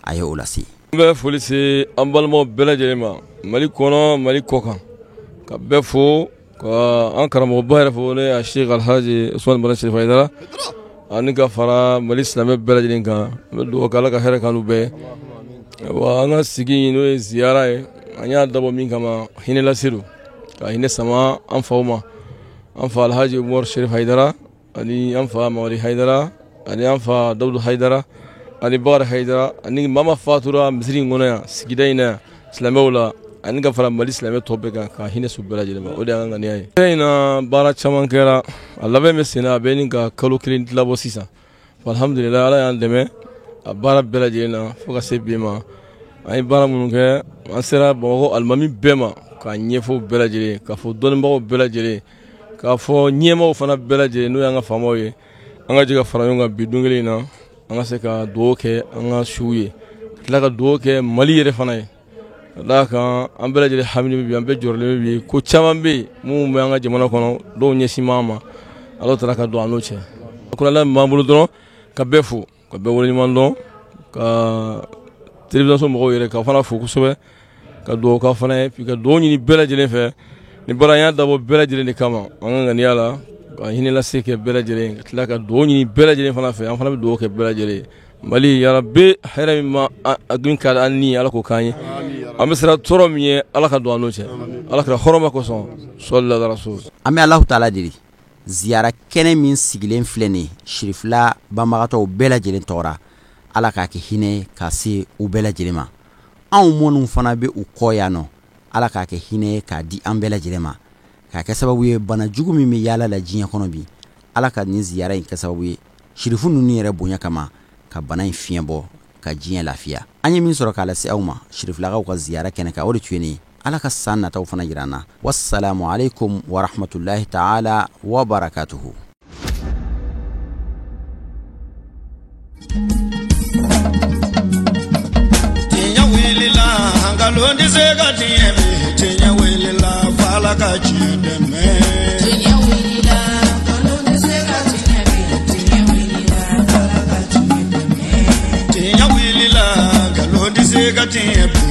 [SPEAKER 3] a ye o lase.
[SPEAKER 8] N bɛ foli se an balimaw bɛɛ lajɛlen ma, Mali kɔnɔ, Mali kɔkan, ka bɛɛ fo, ka an karamɔgɔba yɛrɛ fo, ne ye Sheikh Alhaji Usman Madani Sherif Haidara, ani ka fara Mali silamɛ bɛɛ lajɛlen kan. N bɛ dugawu kɛ Ala ka hɛrɛ k'an n'u bɛɛ. Wa an ka sigi n'o ye ziyara ye, an y'a dabɔ min kama, hinɛ lase don, ka hinɛ sama an faw ma, an fa Alhaji Umar Sherif Haidara, ani an fa Mamadi Haidara, ani an fa Dawudu Haidara, ani Bakari Haidara, ani maa ma fatura misiri in kɔnɔ yan, sigida in na yan, silamɛw la, ani ka fara Mali silamɛ tɔ bɛɛ kan, ka hinɛ su bɛɛ lajɛlen ma. O de y'an ka ŋaniya ye. Fɛn in na, baara caman kɛra, a labɛn bɛ sen na, a bɛ ni ka kalo kelen tila bɔ sisan. Alhamdulillah, Ala y'an dɛmɛ a baara bɛɛ lajɛlen na fo ka se bi ma. An ye baara minnu kɛ, an sera Bamakɔ alimami bɛɛ ma k'a ɲɛfɔ bɛɛ lajɛlen, k'a fɔ dɔnnibagaw bɛɛ lajɛlen, k'a fɔ ɲɛmaaw fana bɛɛ lajɛlen, n'o y'an ka faamaw ye. An ka jɛ ka fara ɲɔgɔn kan bi don kelen in na, an ka se ka dugawu kɛ an ka suw ye, ka tila ka dugawu kɛ Mali yɛrɛ fana ye. Ka d'a kan an bɛɛ lajɛlen hami bɛ bi, an bɛɛ jɔrɔlen bɛ bi, ko caman bɛ yen minnu bɛ an ka jamana kɔnɔ, dɔw ɲɛsin b'an ma, Ala taara ka don an n'o cɛ. Kuranɛ min b'an bolo dɔrɔn, ka bɛɛ fo, ka bɛɛ waleɲuman dɔn, ka télévision mɔgɔw yɛrɛ ka fana fo kosɛbɛ, ka dugawu k'aw fana ye, ka dugawu ɲini bɛɛ lajɛlen fɛ. Ni baara y'a dabɔ bɛɛ lajɛlen de kama, an ka ŋaniya la ka hinɛ lase kɛ bɛɛ lajɛlen, ka tila ka dugawu ɲini bɛɛ lajɛlen fana fɛ. An fana bɛ dugawu kɛ bɛɛ lajɛlen ye. Mali yarabi, hɛrɛ min ma a dun ka di an ni, Ala k'o k'an ye. An bɛ siran tɔɔrɔ min ye, Ala ka don an n'o cɛ, Ala kɛra hɔrɔma kosɔn, sɔli ala rasul.
[SPEAKER 3] An bɛ Alahu taala deli, ziyara kɛnɛ min sigilen filɛ nin ye sirifila banbagatɔw bɛɛ lajɛlen tɔgɔra, Ala k'a kɛ hinɛ ka se u bɛɛ lajɛlen ma. Anw minnu fana bɛ u kɔ yan nɔ, Ala k'a kɛ hinɛ ye k'a di an bɛɛ lajɛlen ma, k'a kɛ sababu ye bana jugu min bɛ yaala la diɲɛ kɔnɔ bi, Ala ka nin ziyara in kɛ sababu ye sirifu ninnu yɛrɛ bonya kama ka bana in fiɲɛ bɔ, ka diɲɛ lafiya. An ye min sɔrɔ k'a lase aw ma sirifilakaw ka ziyara kɛnɛ kan, o de tun ye nin ye. Ala ka san nataw fana jira an na. Wassalamu alaikum warahmatullahi taala wa barakatuhu.
[SPEAKER 1] Tiɲɛ wulila, nkalon tɛ se ka tiɲɛ bi. Tiɲɛ wulila, f'Ala ka tiɲɛ dɛmɛ.
[SPEAKER 2] Tiɲɛ wulila, nkalon tɛ se ka tiɲɛ bi. Tiɲɛ wulila, f'Ala ka tiɲɛ dɛmɛ.
[SPEAKER 1] Tiɲɛ wulila, nkalon tɛ se ka tiɲɛ bi.